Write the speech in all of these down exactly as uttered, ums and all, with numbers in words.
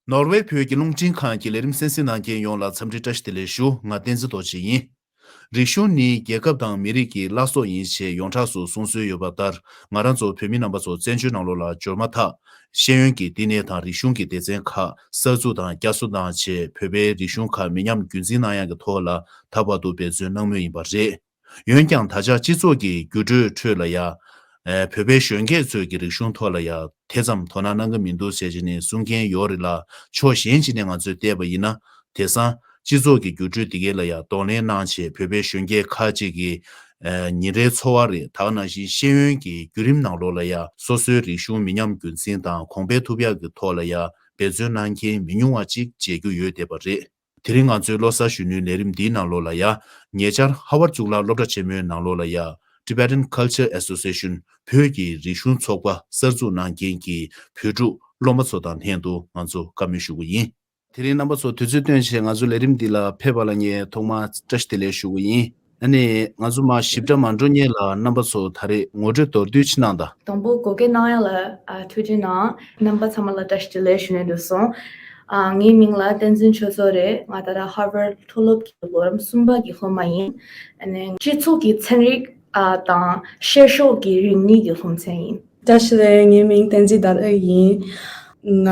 ནོར་ཝེ་བོད་ཀྱི་རླུང་འཕྲིན་ཁང་གི་ལས་རིམ་གསན་གཟིགས་གནང་མཁན་ཡོངས་ལ་འཚམས་འདྲི་བཀྲ་ཤིས་བདེ་ལེགས་ཞུ། ང་བསྟན་འཛིན་རྡོ་རྗེ་ཡིན། རིག་གཞུང་ནི་རྒྱལ་ཁབ་དང་མི་རིགས་ཀྱི་བླ་སྲོག་ཡིན་ཞེས་ཡོངས་གྲགས་སུ་གསུངས་སྲོལ་ཡོད་པ་ལྟར། ང་རང་ཚོ་བོད་མི་རྣམ་པ་ཚོ་བཙན་བྱོལ་ནང་ལོགས་ལ་འབྱོར་མ་ཐག་ཤེས་ཡོན་གྱི་བསྟི་གནས་དང་རིག་གཞུང་གི་སྡེ་ཚན་ཁག་གསར་འཛུགས་དང་བསྐྱར་གསོ་གནང་བྱས། བོད་པའི་རིག་གཞུང་ཁག་མི་ཉམས་རྒྱུན་འཛིན་གནང་ཡག་གི་ཐོག་ལ་ད་བར་དུ་འབད་བརྩོན་གནང་མུས་ཡིན་པ་རེད། འོན་ཀྱང་ད་ཆ་སྤྱི་ཚོགས་ཀྱི་འགྱུར་འགྲོས་ཁྲོད་ལ་ཡ། ཨེ། བོད་པའི་གཞོན་སྐྱེས་ཚོས་ཀྱི་རིག་གཞུང་ཐོག་ལ་ཡ་དེ་ཙམ་དོ་སྣང་གནང་གི་མི་འདུག་ཟེར་བྱས་ནས་གསུང་མཁན་ཡོད་རེད་ལ། ཕྱོགས་གཞན་གཅིག་ནས་ང་ཚོས་བལྟས་པ་ཡིན་ན། དེང་སང་སྤྱི་ཚོགས་ཀྱི་འགྱུར་འགྲོས་འདི་གའི་ལ་ཡ་གདོང་ལེན་གནང་བྱས། བོད་པའི་གཞོན་སྐྱེས་ཁག་ཅིག་གི་ཨེ། ཉིན་རེའི་འཚོ་བ་རེད། ད་ག་ནང་བཞིན་ཤེས་ཡོན་གྱི་བརྒྱུད་རིམ་ནང་ལོགས་ལ་ཡ་སོ་སོའི་རིག་གཞུང་མི་ཉམས་རྒྱུན་འཛིན་དང་གོང་འཕེལ་ཐུབ་ཡག་གི་ཐོག་ལ་ཡ་འབད་བརྩོན་གནང་མཁན་མི་ཉུང་བ་ཅིག་མཇལ་རྒྱུ་ཡོད་བསྡད་པ་རེད། དེ་རིང་ང་ཚོའི་ལོ་གསར་གཞོན་ནུའི་ལས་རིམ་འདིའི་ནང་ལོགས་ལ་ཡ། ཉེ་ཆར་ཧ་ཝར་གཙུག་ལག་སློབ་གྲྭ་ཆེན་མོའི་ནང་ལོགས་ལ་ཡ། Tibetan Culture Association བོད་ཀྱི་རིག་གཞུང་ཚོགས་པ་གསར་འཛུགས་གནང་མཁན་གྱི་བོད་ཕྲུག་སློབ་མ་ཚོ་དང་ལྷན་དུ་ང་ཚོ་བཀའ་མོལ་ཞུ་གི་ཡིན། དེ་རིང་རྣམ་པ་ཚོ་དུས་ཚོད་བཏོན་བྱས་ང་ཚོའི་ལས་རིམ་འདི་ལ་ཕེབས་པ་ལ་ངས་ཐོག་མར་བཀྲ་ཤིས་བདེ་ལེགས་ཞུ་གི་ཡིན། ཨ་ནི་ང་ཚོ་མར་ཞིབ་ཕྲ་མ་འགྲོ་སྔོན་ལ་རྣམ་པ་ཚོ་ད་རེས་ངོ་སྤྲོད་མདོར་བསྡུས་ཅིག་གནང་དང་། དང་པོ་བགོ་སྐལ་གནང་ཡག་ལ་ཨ་ཐུགས་རྗེ་གནང་། རྣམ་པ་ཚང་མ་ལ་བཀྲ་ཤིས་བདེ་ལེགས་ཞུ་ནས་འདུག་སོང་། ཨ། ངའི་མིང་ལ་བསྟན་འཛིན་ཆོས་མཚོ་རེད། ང་ད་ལྟ་ཧར་ཝར་མཐོ་སློབ་ཀྱི་ལོ་རིམ་གསུམ་པ་གི་སློབ་མ་ཡིན། ཨ་ནི་སྤྱི་ཚོགས་ཀྱི་ཚན་རིག་ཨ་དང་ཤར་ཕྱོགས་ཀྱི་རིག་གནས་ཀྱི་སློབ་ཚན་ཡིན། བཀྲ་ཤིས་བདེ་ལེགས། ངའི་མིང་བསྟན་འཛིན་ཟླ་ཨོ་ཡིན། ང་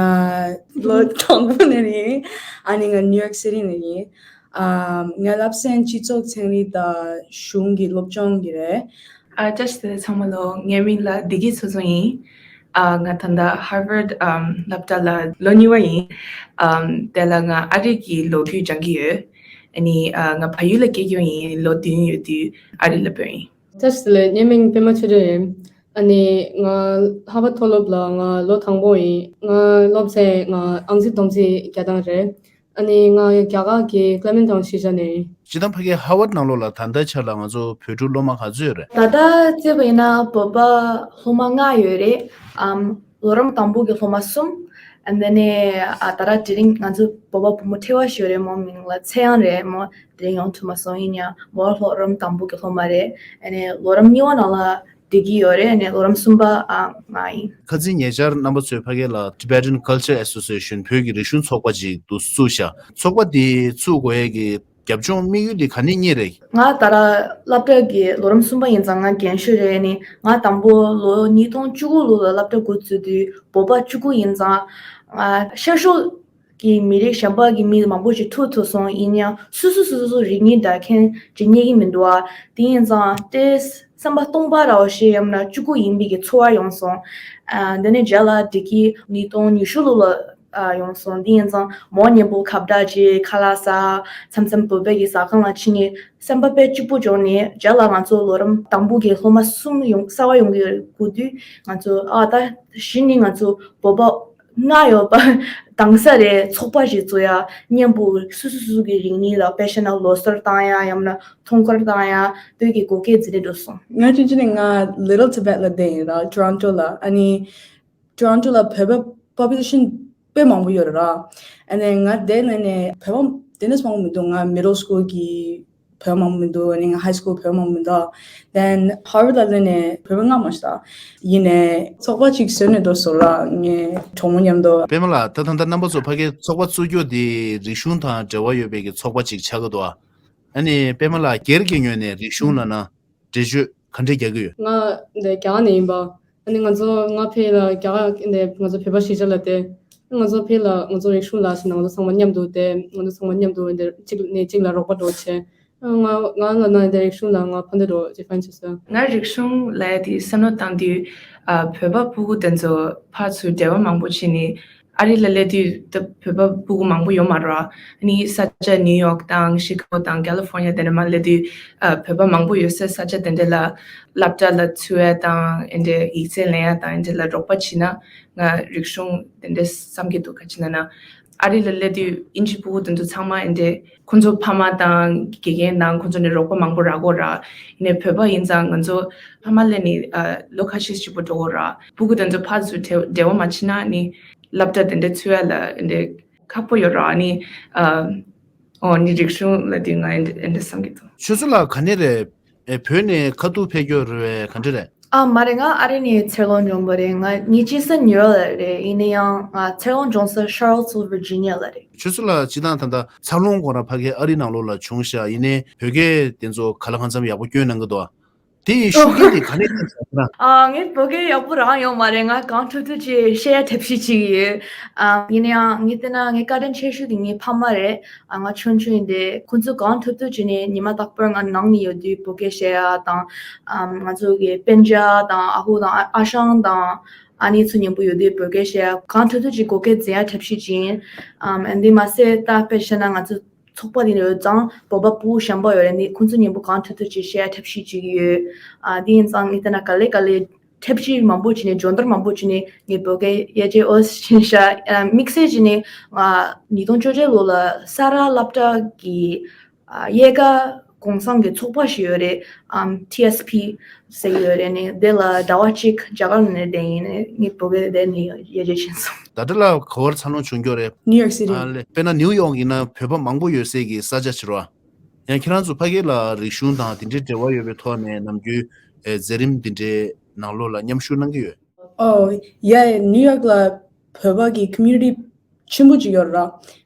ལོ་དང་པོ་ནས་ཡིན། ཨ་ནི་ང་ནིའུ་ཡོག་སི་ཊི་ནས་ཡིན། ཨ། ང་བསླབ་ཚན་སྤྱི་ཚོགས་ཚན་རིག་དང་གཞུང་གི་སློབ་སྦྱོང་གི་རེད། ཨ། བཀྲ་ཤིས་བདེ་ལེགས་ཚང་མ་ལོ། ངའི་མིང་ལ་བདེ་སྐྱིད་མཚོ་བཟང་ཡིན། ཨ། ང་ད་ལྟ་ཧར་ཝར་ཌི་ཨམ་སློབ་གྲྭ་ལ་ལོ་གཉིས་པ་ཡིན། ཨམ་དེ་ལ་ང་ཨ་རི་གི་ལོ་རྒྱུས་སྦྱང་གི་ཡོད། ཨ་ནི་ཨ་ང་བལ་ཡུལ་ལ་སྐྱེས་རྒྱུ་ཡིན། ལོ་བདུན་ཡོད་དུས་ཨ་རི་ལ་བུད་ཡིན། བཀྲ་ཤིས་བདེ་ལེགས། ངའི་མིང་པད་མ་ཆོས་སྒྲོན་ཡིན། ཨ་ནི་ང་ལྷག་པ་མཐོ་སློབ་ལ་ང་ལོ་དང་པོ་ཡིན། ང་སློབ་ཚན་ང་ཨང་རྩིས་སྡོམ་རྩིས་རྒྱག་སྟངས་རེད། ཨ་ནི་ང་རྒྱ་གར་གྱི་ཀླེ་མན་ཊོན་གཞིས་ཆགས་ནས་ཡིན། སྤྱིར་བཏང་ཕ་གིའི་ཧར་ཝར་ཌི་ནང་ལོགས་ལ་ད་ལྟའི་ཆར་ལ་ང་ཚོ་བོད་ཕྲུག་སློབ་མ་ག་ཚོད་ཡོད་རེད། ད་ལྟ་བརྩིས་པ་ཡིན་ན་བོད་པ་སློབ་མ་ལྔ་ཡོད་རེད། ཨམ་ལོ་རིམ་དང་པོ་གི་སློབ་མ་གསུམ། ཨ་ནི་ཨ་ད་ར་དེ་རིང་ང་ཚོ་བོད་པ་བུ་མོ་ཕྲེང་བ་ཞིག་ཡོད་རེད། མོ་མིང་ལ་ཚེ་དབྱངས་རེད། མོ་དེ་རིང་ཡོང་ཐུབ་མ་སོང་། ཡིན་ཡང་མོ་ལོ་རིམ་དང་པོ་གི་སློབ་མ་རེད། ཨ་ནི་ལོ་རིམ་གཉིས་པ་ནང་ལ་བསྡད་ཀྱི་ཡོད་རེད། ཨ་ནི་ལོ་རིམ་གསུམ་པ་ཨ་ང་ཡིན། ཁ་སང་ཉེ་ཆར་རྣམ་པ་ཚོས་ཕ་གི་ལ་Tibetan Culture Association བོད་ཀྱི་རིག་གཞུང་ཚོགས་པ་ཅིག་ཏུ་བཙུགས་ཤག་ཚོགས་པ་འདི་བཙུགས་དགོས་ཡས་ཀྱི་རྒྱབ་ལྗོངས་དམིགས་ཡུལ་འདི་ག་ནས་རྙེད་རེད། ང་ད་ར་སློབ་གྲྭ་གི་ལོ་རིམ་གསུམ་པ་ཡིན་ཙང་ང་རྒན་ཤོས་རེད། ཨ་ནི་ང་དང་པོ་ལོ་ཉིས་སྟོང་བཅུ་དགུ་ལོ་ལ་སློབ་གྲྭ་འགོ་བཙུགས་དུས་བོད་པ་བཅུ་དགུ་ཡིན་ཙང་། ང་ཤར་ཕྱོགས་ཀྱི་མི་རིགས་གཞན་པ་གི་མི་མང་པོ་ཞིག་ཐུག་ཐུབ་སོང་། ཡིན་ཡང་སོ་སོ་སོ་སོ་རིག་གནས་དར་མཁན་ཅིག་རྙེད་ཀྱི་མི་འདུག་ཨ། དེ་ཡིན་ཙང་ཏེ་བསམ་པ་སྟོང་པ་ར་བ་ཞིག་ཡང་ན་བཅུ་དགུ་ཡིན་པའི་གི་ཚོར་བ་ཡོང་སོང་། ཨ། འདི་ནས་རྗེས་ལ་བདེ་སྐྱིད་ཉིས་སྟོང་ཉི་ཤུ་ལོ་ལ་ཨ་ཡོང་སོང་། དེ་ཡིན་ཙང་མོ་མཉམ་པོ་ཁ་བརྡ་བྱས། ཁ་ལག་ཟ། མཚམས་མཚམས་བོད་པའི་གི་ཟ་ཁང་ལ་ཕྱིན་ནས་སེམས་པ་དཔེ་སྐྱིད་པོ་བྱུང་ནས། རྗེས་ལ་ང་ཚོ་ལོ་རིམ་དང་པོ་གི་སློབ་མ་གསུམ་ཡོང་གསར་པ་ཡོང་གི་སྐུ་དུས་ང་ཚོ་ཨ་ད་གཞི་ནས་ང་ཚོ་བོད་པ་ལྔ་ཡོད་པ་དང་ས་རེ་ཚོགས་པ་ཞིག་བཙུགས་ཡ། མཉམ་པོ་སོ་སོ་སོ་སོ་གི་རིག་གནས་ལ་དཔེ་བཤད་ན་ལོ་གསར་བཏང་ཡ། ཡང་ན་ཐོང་ཁར་བཏང་ཡ་དུས་ཀྱི་བགོ་སྐལ་འཛིན་ནས་འགྲོ་སོང་། ང་ཆུང་ཆུང་ནས་ང་Little Tibet ལ་བསྡད་ཡིན་ར། Toronto ལ། ཨ་ནི་Toronto ལ་བོད་པ་population དཔེ་མང་པོ་ཡོད་རེད་ར། ཨ་ནི་ང་དེ་ནས་ནས་བོད་པ་དེ་འདྲ་མང་པོ་མི་འདུག་ང་middle school གི་བོད་མང་པོ་མི་འདུག་ཨ་ནི་ང་high school བོད་མང་པོ་མི་འདུག Then Harvard ལ་སླེབས་ནས་བོད་པ་ལྔ་མ་ཞིག་དང་། ཡིན་ནས་ཚོགས་པ་གཅིག་བཟོས་ནས་འགྲོ་སོང་ར། ངའི་གྲོགས་མོ་མཉམ་དུ། པད་མ་ལགས། ད་ད་ལྟ་རྣམ་པ་ཚོ་ཕ་གིའི་ཚོགས་པ་བཙུགས་རྒྱུ་དེ་རིག་གཞུང་དང་འབྲེལ་བ་ཡོད་པའི་གི་ཚོགས་པ་གཅིག་ཆགས་ཀྱི་འདུག་ཨ་ནི་པད་མ་ལགས་སྒེར་གྱི་ངོས་ནས་རིག་གཞུང་ལབ་ན་འགྲེལ་བརྗོད་ག་འདྲས་རྒྱག་གི་ཡོད། ང་འདི་རྒྱ་གར་ནས་ཡིན་པ། ཨ་ནི་ང་ཚོ་ང་ཕེབས་ལ་རྒྱ་གར་འདི་ང་ཚོ་བོད་པ་གཞིས་ཆགས་ལ་བསྡད། ང་ཚོ་ཕེབས་ལ་ང་ཚོ་རིག་གཞུང་ལ་ཟེར་ན་ང་ཚོ་ཚང་མ་མཉམ་དུ་བསྡད། ང་ཚོ་ཚང་མ་མཉམ་དུ་འདི་གཅིག་ནས་གཅིག་ལ་རོགས་པ་འདྲ་བྱས། ང་ང་ལ་ན་འདི་རིག་གཞུང་ལ་ང་ཕན་ཐོགས་འདྲ་define བྱེད་སོང་། ང་རིག་གཞུང་ལ་དེ་བསམ་བློ་བཏང་དུས། ཨ། བོད་པ་སྤུ་གུ་དེ་ཚོ་ཕར་ཚུར་འབྲེལ་བ་མང་པོ་བྱས་ནས། ཨ་རི་ལ་སླེབས་དུས་ད་བོད་པ་སྤུ་གུ་མང་པོ་ཡོད་མ་རེད། ཨ་ནི་ས་ཆ་ནིའུ་ཡོག་དང་ཤི་ཀ་གོ་དང་ཀ་ལི་ཧྥོར་ནི་ཡ་དེ་འདྲ་མར་སླེབས་དུས། ཨ། བོད་པ་མང་པོ་ཡོད་སའི་ས་ཆ་དེ་འདྲ་ལ་སློབ་གྲྭ་ལ་ཚུད་ཡ་དང་། ཨེ་འདྲ་ཡིག་ཚད་ལེན་ཡ་དང་། ཨེ་འདྲ་ལ་རོགས་པ་བྱས་ན་ང་རིག་གཞུང་དེ་འདྲ་བསམ་གྱི་འདུག་ག་ཅི་ན་ན། ཨ་རི་ལ་སླེབས་དུས་དབྱིན་ཇི་སྤུ་གུ་དེ་ཚོ་ཚང་མ་ཨེ་འདྲ་ཁོང་ཚོ་ཕ་མ་དང་དགེ་རྒན་དང་ཁོང་ཚོ་ནས་རོགས་པ་མང་པོ་རག་གོ་ར། ཡིན་ནའི་བོད་པ་ཡིན་ཙང་ང་ཚོ་ཕ་མ་སླེབས་ནས། ཨ། ལོ་ཁ་ཤས་ཤིག་པོ་འགྲོ་གོ་ར། སྤུ་གུ་དེ་ཚོ་ཕར་ཚུར་འབྲེལ་འབྲེལ་བ་མ་བྱས་ན་ནི་སློབ་གྲྭ་དེ་འདྲ་ཚུད་ཡ་ལ་ཨེ་འདྲ་ཁག་པོ་ཡོད་ར། ཨ་ནི། ཨ། འོ་ནི་རིག་གཞུང་ལ་དེ་ང་ཨེ་འདྲ་ཨེ་འདྲ་བསམ་གྱི་འདུག་ཆོས་མཚོ་ལགས་ག་ནས་རེད། ཨེ། བོད་ནས་ཁ་ཐུག་ཕེབས་རྒྱུ་རེད་པས། ག་འདྲ་རེད། ཨ་མ་རེད། ང་ཨ་རི་ནས་འཚར་ལོངས་བྱུང་བ་རེད། ང་ངའི་སྐྱེས་ས་ནིའུ་ཡོག་ལ་རེད། ཡིན་ན་ཡང་ང་འཚར་ལོངས་བྱུང་ས་ཤར་ལོ་ཊི་སི་ཝིལ་ཝར་ཇི་ནི་ཡ་ལ་རེད། ཆོས་སྐྱིད་ལགས་སྤྱིར་བཏང་ད་ལྟ་འཚར་ལོངས་ཁོ་རང་ཕ་གི་ཨ་རི་ནང་ལོགས་ལ་བྱུང་ཤག་ཡིན་ནའི་བོད་སྐད་དེ་ཚོ་ག་ལ་གང་འཚམ་ཡག་པོ་སྐྱོན་གནང་གི་འདུག་དེ་ཡི་ཤུགས་རྐྱེན་དེ་ག་ནས་ཐོན་སོང་ན། ཨ་ངའི་བོད་སྐད་ཡག་པོ་རང་ཡོད་མ་རེད། ང་གང་ཐུབ་ཐུབ་ཅིག་བཤད་ཡ་ཐབས་ཤེས་ཅིག་ཡོད། ཨ་ཡིན་ན་ཡང་ངས་བལྟས་ན་ངའི་བཀའ་དྲིན་ཆེ་ཤོས་དེ་ངའི་ཕ་མ་རེད། ཨ་ང་ཆུང་ཆུང་ཡིན་དུས་ཁོང་ཚོས་གང་ཐུབ་ཐུབ་བྱས་ནས་ཉི་མ་རྟག་པར་ང་ནང་ནས་ཡོད་དུས་བོད་སྐད་བཤད་ཡ་དང་། ཨ་ང་ཚོ་གི་སྤུན་ཀྱག་དང་ཨ་ཁུ་དང་ཨ་ཨ་ཞང་དང་ཨ་ནེ་ཚོ་མཉམ་པོ་ཡོད་དུས་བོད་སྐད་བཤད་ཡ་གང་ཐུབ་ཐུབ་ཅིག་བོད་སྐད་འཛིན་ཡ་ཐབས་ཤེས་ཅིག་ཡིན། ཨམ་ཨ་འདི་མ་ཟད་ད་དཔེ་བཤད་ན་ང་ཚོ་ཚོགས་པ་དེ་ནས་ཡོད་ཙང་བོད་པ་ཕྲུ་གུ་གཞན་པ་ཡོད་རེད། འདི་ཁོང་ཚོ་མཉམ་པོ་གང་ཐུབ་ཐུབ་ཅིག་བཤད་ཡ་ཐབས་ཤེས་ཅིག་ཡོད། ཨ་འདི་ཡིན་ཙང་ངས་བལྟས་ན་ག་ལེ་ག་ལེ་ཐབས་ཤེས་མང་པོ་བྱས་ནས་སྦྱོང་བརྡར་མང་པོ་བྱས་ནས་ངས་བོད་སྐད་ཡར་རྒྱས་ཨོ་ཕྱིན་ཤག་ཨ་དམིགས་བསལ་བྱས་ནས་ང་ཉིས་སྟོང་བཅོ་བརྒྱད་ལོ་ལ་ས་རཱ་སློབ་གྲྭ་གི་ཨ་དབྱེ་ཀ་གོང་སང་གི་ཚོགས་པ་ཞིག་ཡོད་རེད། ཨམ་ཊི་ཨེས་པི་ཟེར་གྱི་ཡོད་རེད། ནི་དེ་ལ་ཟླ་བ་གཅིག་རྒྱ་གར་ནས་བསྡད་ཡིན། ནི་ངས་བོད་སྐད་དེ་ནས་ཡར་རྒྱས་ཕྱིན་སོང་། ད་ལྟ་ལ་ག་བར་འཚར་ལོངས་བྱུང་རྒྱུ་རེད། New York City། ཨ་ལེ། དཔེར་ན་ནིའུ་ཡོག་ཡིན་ན་བོད་པ་མང་པོ་ཡོད་སའི་གི་ས་ཆ་ཆེ་རུ། ཡང་ཁྱེད་རང་ཚོ་ཕ་གི་ལ་རིག་གཞུང་དང་དེ་འདྲའི་འབྲེལ་བ་ཡོད་པའི་ཐོག་ནས་ནམ་རྒྱུན་ཨེ་མཛད་རིམ་དེ་འདྲའི་ནང་ལོགས་ལ་མཉམ་ཞུགས་གནང་གི་ཡོད། ཨོ་ཡ་ཡ། ནིའུ་ཡོག་ལ་བོད་པ་གི་ཀོ་མིའུ་ནི་ཊི་ཆེན་པོ་ཅིག་ཡོད་ར།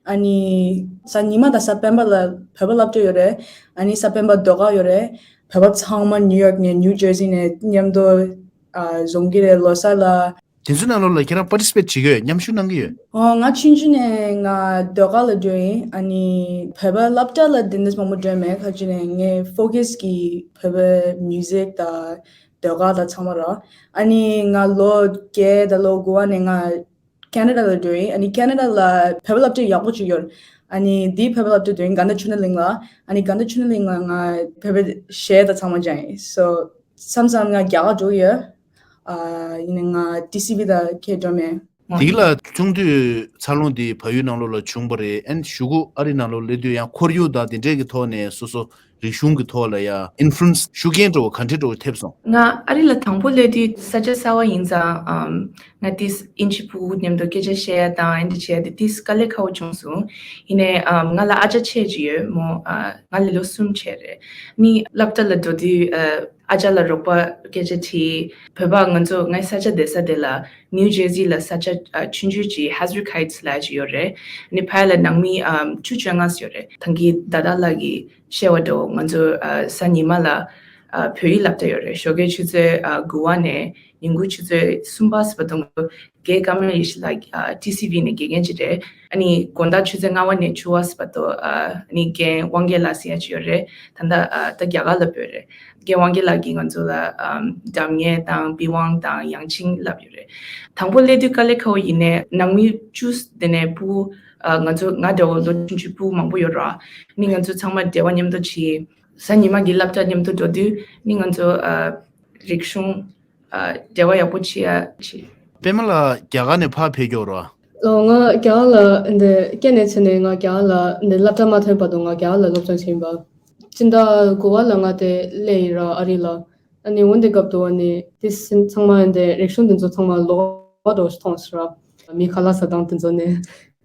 ཨ་ནི་གཟའ་ཉི་མ་དང་གཟའ་སྤེན་པ་ལ་བོད་པ་སློབ་གྲྭ་ཡོད་རེད། ཨ་ནི་གཟའ་སྤེན་པ་ཟློས་གར་ཡོད་རེད། བོད་པ་ཚང་མ་ནིའུ་ཡོག་ནས་ནིའུ་ཇར་སི་ནས་མཉམ་དུ་ཨ་འཛོམས་ཀྱི་རེད། ལོ་གསར་ལ། དེ་ཚོའི་ནང་ལོགས་ལ་ཁྱེད་རང་པར་ཊི་སི་པེཊ་བྱེད་ཀྱི་ཡོད། མཉམ་ཞུགས་གནང་གི་ཡོད། ཨོ་ང་ཆུང་ཆུང་ནས་ང་ཟློས་གར་ལ་འགྲོ་ཡིན། ཨ་ནི་བོད་པ་སློབ་གྲྭ་ལ་དེ་འདྲ་མང་པོ་འགྲོ་མེད། ཁ་ཅིག་ནས་ངའི་ཕོ་ཁ་སི་གི་བོད་པའི་མིའུ་ཟིག་དང་ཟློས་གར་དང་ཚང་མ་ར། ཨ་ནི་ང་ལོ་བརྒྱད་དང་ལོ་དགུ་པ་ནས་ང་ཁེ་ན་ཌ་ལ་འགྲོ་ཡིན། ཨ་ནི་ཁེ་ན་ཌ་ལ་བོད་པ་སློབ་གྲྭ་ཡག་པོ་ཅིག་ཡོད། ཨ་ནི་དེའི་བོད་པ་སློབ་གྲྭ་འགྲོ་ཡིན། དགའ་ལྡན་ཆོས་ལྡན་གླིང་ལ། ཨ་ནི་དགའ་ལྡན་ཆོས་ལྡན་གླིང་ལ་ང་བོད་པའི་གཞས་དང་ཚང་མ་སྦྱང་ཡིན། སོ་མཚམས་མཚམས་ང་རྒྱ་གར་འགྲོ་གི་ཡོད། ཨ་ཡིན་ནའི་ང་ཊི་སི་ཝི་དང་ཁེ་འགྲོ་མེད། དེ་ལ་ཆུང་དུས་འཚར་ལོངས་དེ་བལ་ཡུལ་ནང་ལོགས་ལ་བྱུང་བ་རེད། ཨན་གཞུག་གུ་ཨ་རི་ནང་ལོགས་སླེབས་དུས་ཡང་ཁོར་ཡུག་དང་དེ་འདྲས་ཀྱི་ཐོག་ནས་སོ་སོ་རིག་གཞུང་གི་ཐོག་ལ་ཡང་ཨིན་ཕུ་ལུ་ཨེན་སི་ཤུགས་རྐྱེན་འདྲ་བོ་ག་འདྲས་འདྲ་བོ་ཐེབས་སོང་། ང་ཨ་རི་ལ་དང་པོ་སླེབས་དུས་ས་ཆ་གསར་བ་ཡིན་ཙང་ཨམ་ང་ཏིས་ཨིན་ཇི་ཕྲུ་གུ་མཉམ་དུ་སྐད་ཆ་བཤད་ཡ་དང་ཨེ་འདྲ་བྱེད་ཡ་དེ་ཏིས་དཀའ་ལས་ཁག་པོ་བྱུང་སོང་། ཡིན་ནའི་ཨམ་ང་ལ་ཨ་ཅག་ཆེ་ཅིག་ཡོད་མོ། ཨ་ང་ལས་ལོ་གསུམ་ཆེ་རེད། ནི་སློབ་གྲྭ་ལ་འགྲོ་དུས་ཨ་ཨ་ཅག་ལ་རོགས་པ་སྐད་ཆ་དྲིས། བོད་པ་ང་ཚོ་ངའི་ས་ཆ་བསྡད་ས་དེ་ལ་ནིའུ་ཇར་སི་ལ་ས་ཆ་ཨ་ཆུང་ཆུང་ཅིག་ཧ་ཟར་ཁའིཊ་སི་ལབ་ཅིག་ཡོད་རེད། ནི་ཕ་ཡུལ་ལ་ནང་མི་ཨམ་བཅུ་བཅོ་ལྔ་ཙམ་ཡོད་རེད། ཐང་གི་ད་ལྟ་ལ་གི་བཤད་པ་འདྲ་བོ་ང་ཚོ་ཨ་གཟའ་ཉི་མ་ལ་ཨ་བོད་ཡིག་སློབ་གྲྭ་ཡོད་རེད། ཞོགས་ཀའི་ཆུ་ཚོད་ཨ་དགུ་པ་ནས་ཉིན་གུང་ཆུ་ཚོད་གསུམ་པ་ཙམ་བར་དུ་ང་ཚོ་རྒན་ཀརྨ་ཡེ་ཤེས་ལགས་ཨ་ཊི་སི་ཝི་ནས་དགེ་རྒན་ཅིག་རེད། ཨ་ནི་དགོང་དག་ཆུ་ཚོད་ལྔ་པ་ནས་བཅུ་པ་ཙམ་བར་དུ་ཨ་ནི་རྒན་དབང་རྒྱལ་ལགས་ཟེར་ཡ་ཅིག་ཡོད་རེད། ད་ལྟ་ཨ་ད་རྒྱ་གར་ལ་བུད་རེད། རྒན་དབང་རྒྱལ་ལགས་ཀྱིས་ང་ཚོ་ལ་ཨམ་སྒྲ་སྙན་དང་པི་ཝང་དང་ཡང་ཅིན་བསླབས་ཡོད་རེད། དང་པོ་སླེབས་དུས་དཀའ་ལས་ཁག་པོ་ཡིན་ནའི་ནང་མི་བཅུ་དེ་ནས་ཕྲུ་གུ་ཨ་ང་ཚོ་ང་འདྲ་བོ་ལོ་ཆུང་ཆུང་ཕྲུ་གུ་མང་པོ་ཡོད་ར། ནི་ང་ཚོ་ཚང་མ་འབྲེལ་བ་མཉམ་དུ་བྱས། གཟའ་ཉི་མ་གི་སློབ་གྲྭ་མཉམ་དུ་འགྲོ་དུས་ནི་ང་ཚོ་ཨ་རིག་གཞུང་ཨ་འབྲེལ་བ་ཡག་པོ་བྱེད་ཡ་བྱས། པད་མ་ལགས་རྒྱ་གར་ནས་ཕར་ཕེབས་ཀྱི་ཡོད་རེད་བ། ཨོ་ང་རྒྱ་གར་ལ་འདི་སྐྱེས་ནས་ཚེ་ནས་ང་རྒྱ་གར་ལ་འདི་སློབ་གྲྭ་མ་ཐོན་བར་དུ་ང་རྒྱ་གར་ལ་སློབ་སྦྱོང་བྱས་ཡིན་པ། སྤྱི་ཟླ་དགུ་པ་ལ་ང་དེ་སླེབས་ཡིན་ར་ཨ་རི་ལ། ཨ་ནི་འོན་ཏེ་སྐབས་དུ་ཨ་ནི་དེ་ཚང་མ་འདི་རིག་གཞུང་དེ་ཚོ་ཚང་མ་ལོགས་འགྲོ་ཞིག་མཐོང་སོང་ར། མི་ཁ་ལག་ཟ་སྟངས་དེ་ཚོ་ནས་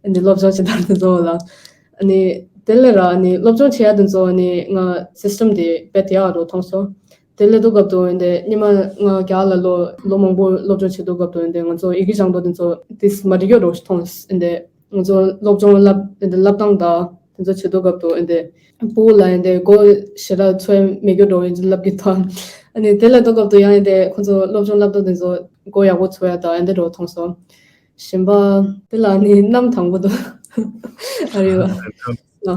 ཨ་ནི་སློབ་སྦྱོང་བྱེད་སྟངས་དེ་ཚོ་ལ། ཨ་ནི་དེ་ལས་ར་ཨ་ནི་སློབ་སྦྱོང་བྱེད་ཡ་དེ་ཚོ་ཨ་ནི་ང་སི་སི་ཊམ་དེ་དཔེ་དེ་ཡག་རུ་མཐོང་སོང་། དེ་སླེབས་དུས་སྐབས་དུ་འདི་སྔོན་མ་ང་རྒྱ་གར་ལ་ལོ་ལོ་མང་པོ་སློབ་སྦྱོང་བྱེད་དུས་སྐབས་དུ་འདི་ང་ཚོ་ཡི་གེ་སྦྱང་དོ་དེ་ཚོ་ཏིས་མ་འགྲིག་ཡོད་རོགས་ཞིག་མཐོང་། འདི་ང་ཚོ་སློབ་སྦྱོང་བསླབ་འདི་བསླབ་སྟངས་དང་དེ་ཚོ་བྱེད་དུས་སྐབས་དུ་འདི་ཕྲུ་གུ་ལ་འདི་མགོ་ཞེ་དྲག་ཚོད་མེད་རྒྱུ་འགྲོ་ཡིན་བསླབ་ཀྱི་ཐོག་ཨ་ནི་དེ་སླེབས་དུས་སྐབས་དུ་ཡང་འདི་ཁོ་ཚོ་སློབ་སྦྱོང་བསླབ་སྟངས་དེ་ཚོ་མགོ་ཡག་པོ་ཚོད་ཡ་དང་འདི་འགྲོ་མཐོང་སོང་། གཞན་པ་དེ་ལ་ནི་གནམ་དང་པོ་དུ་ཨ་རེད་བ། དེ་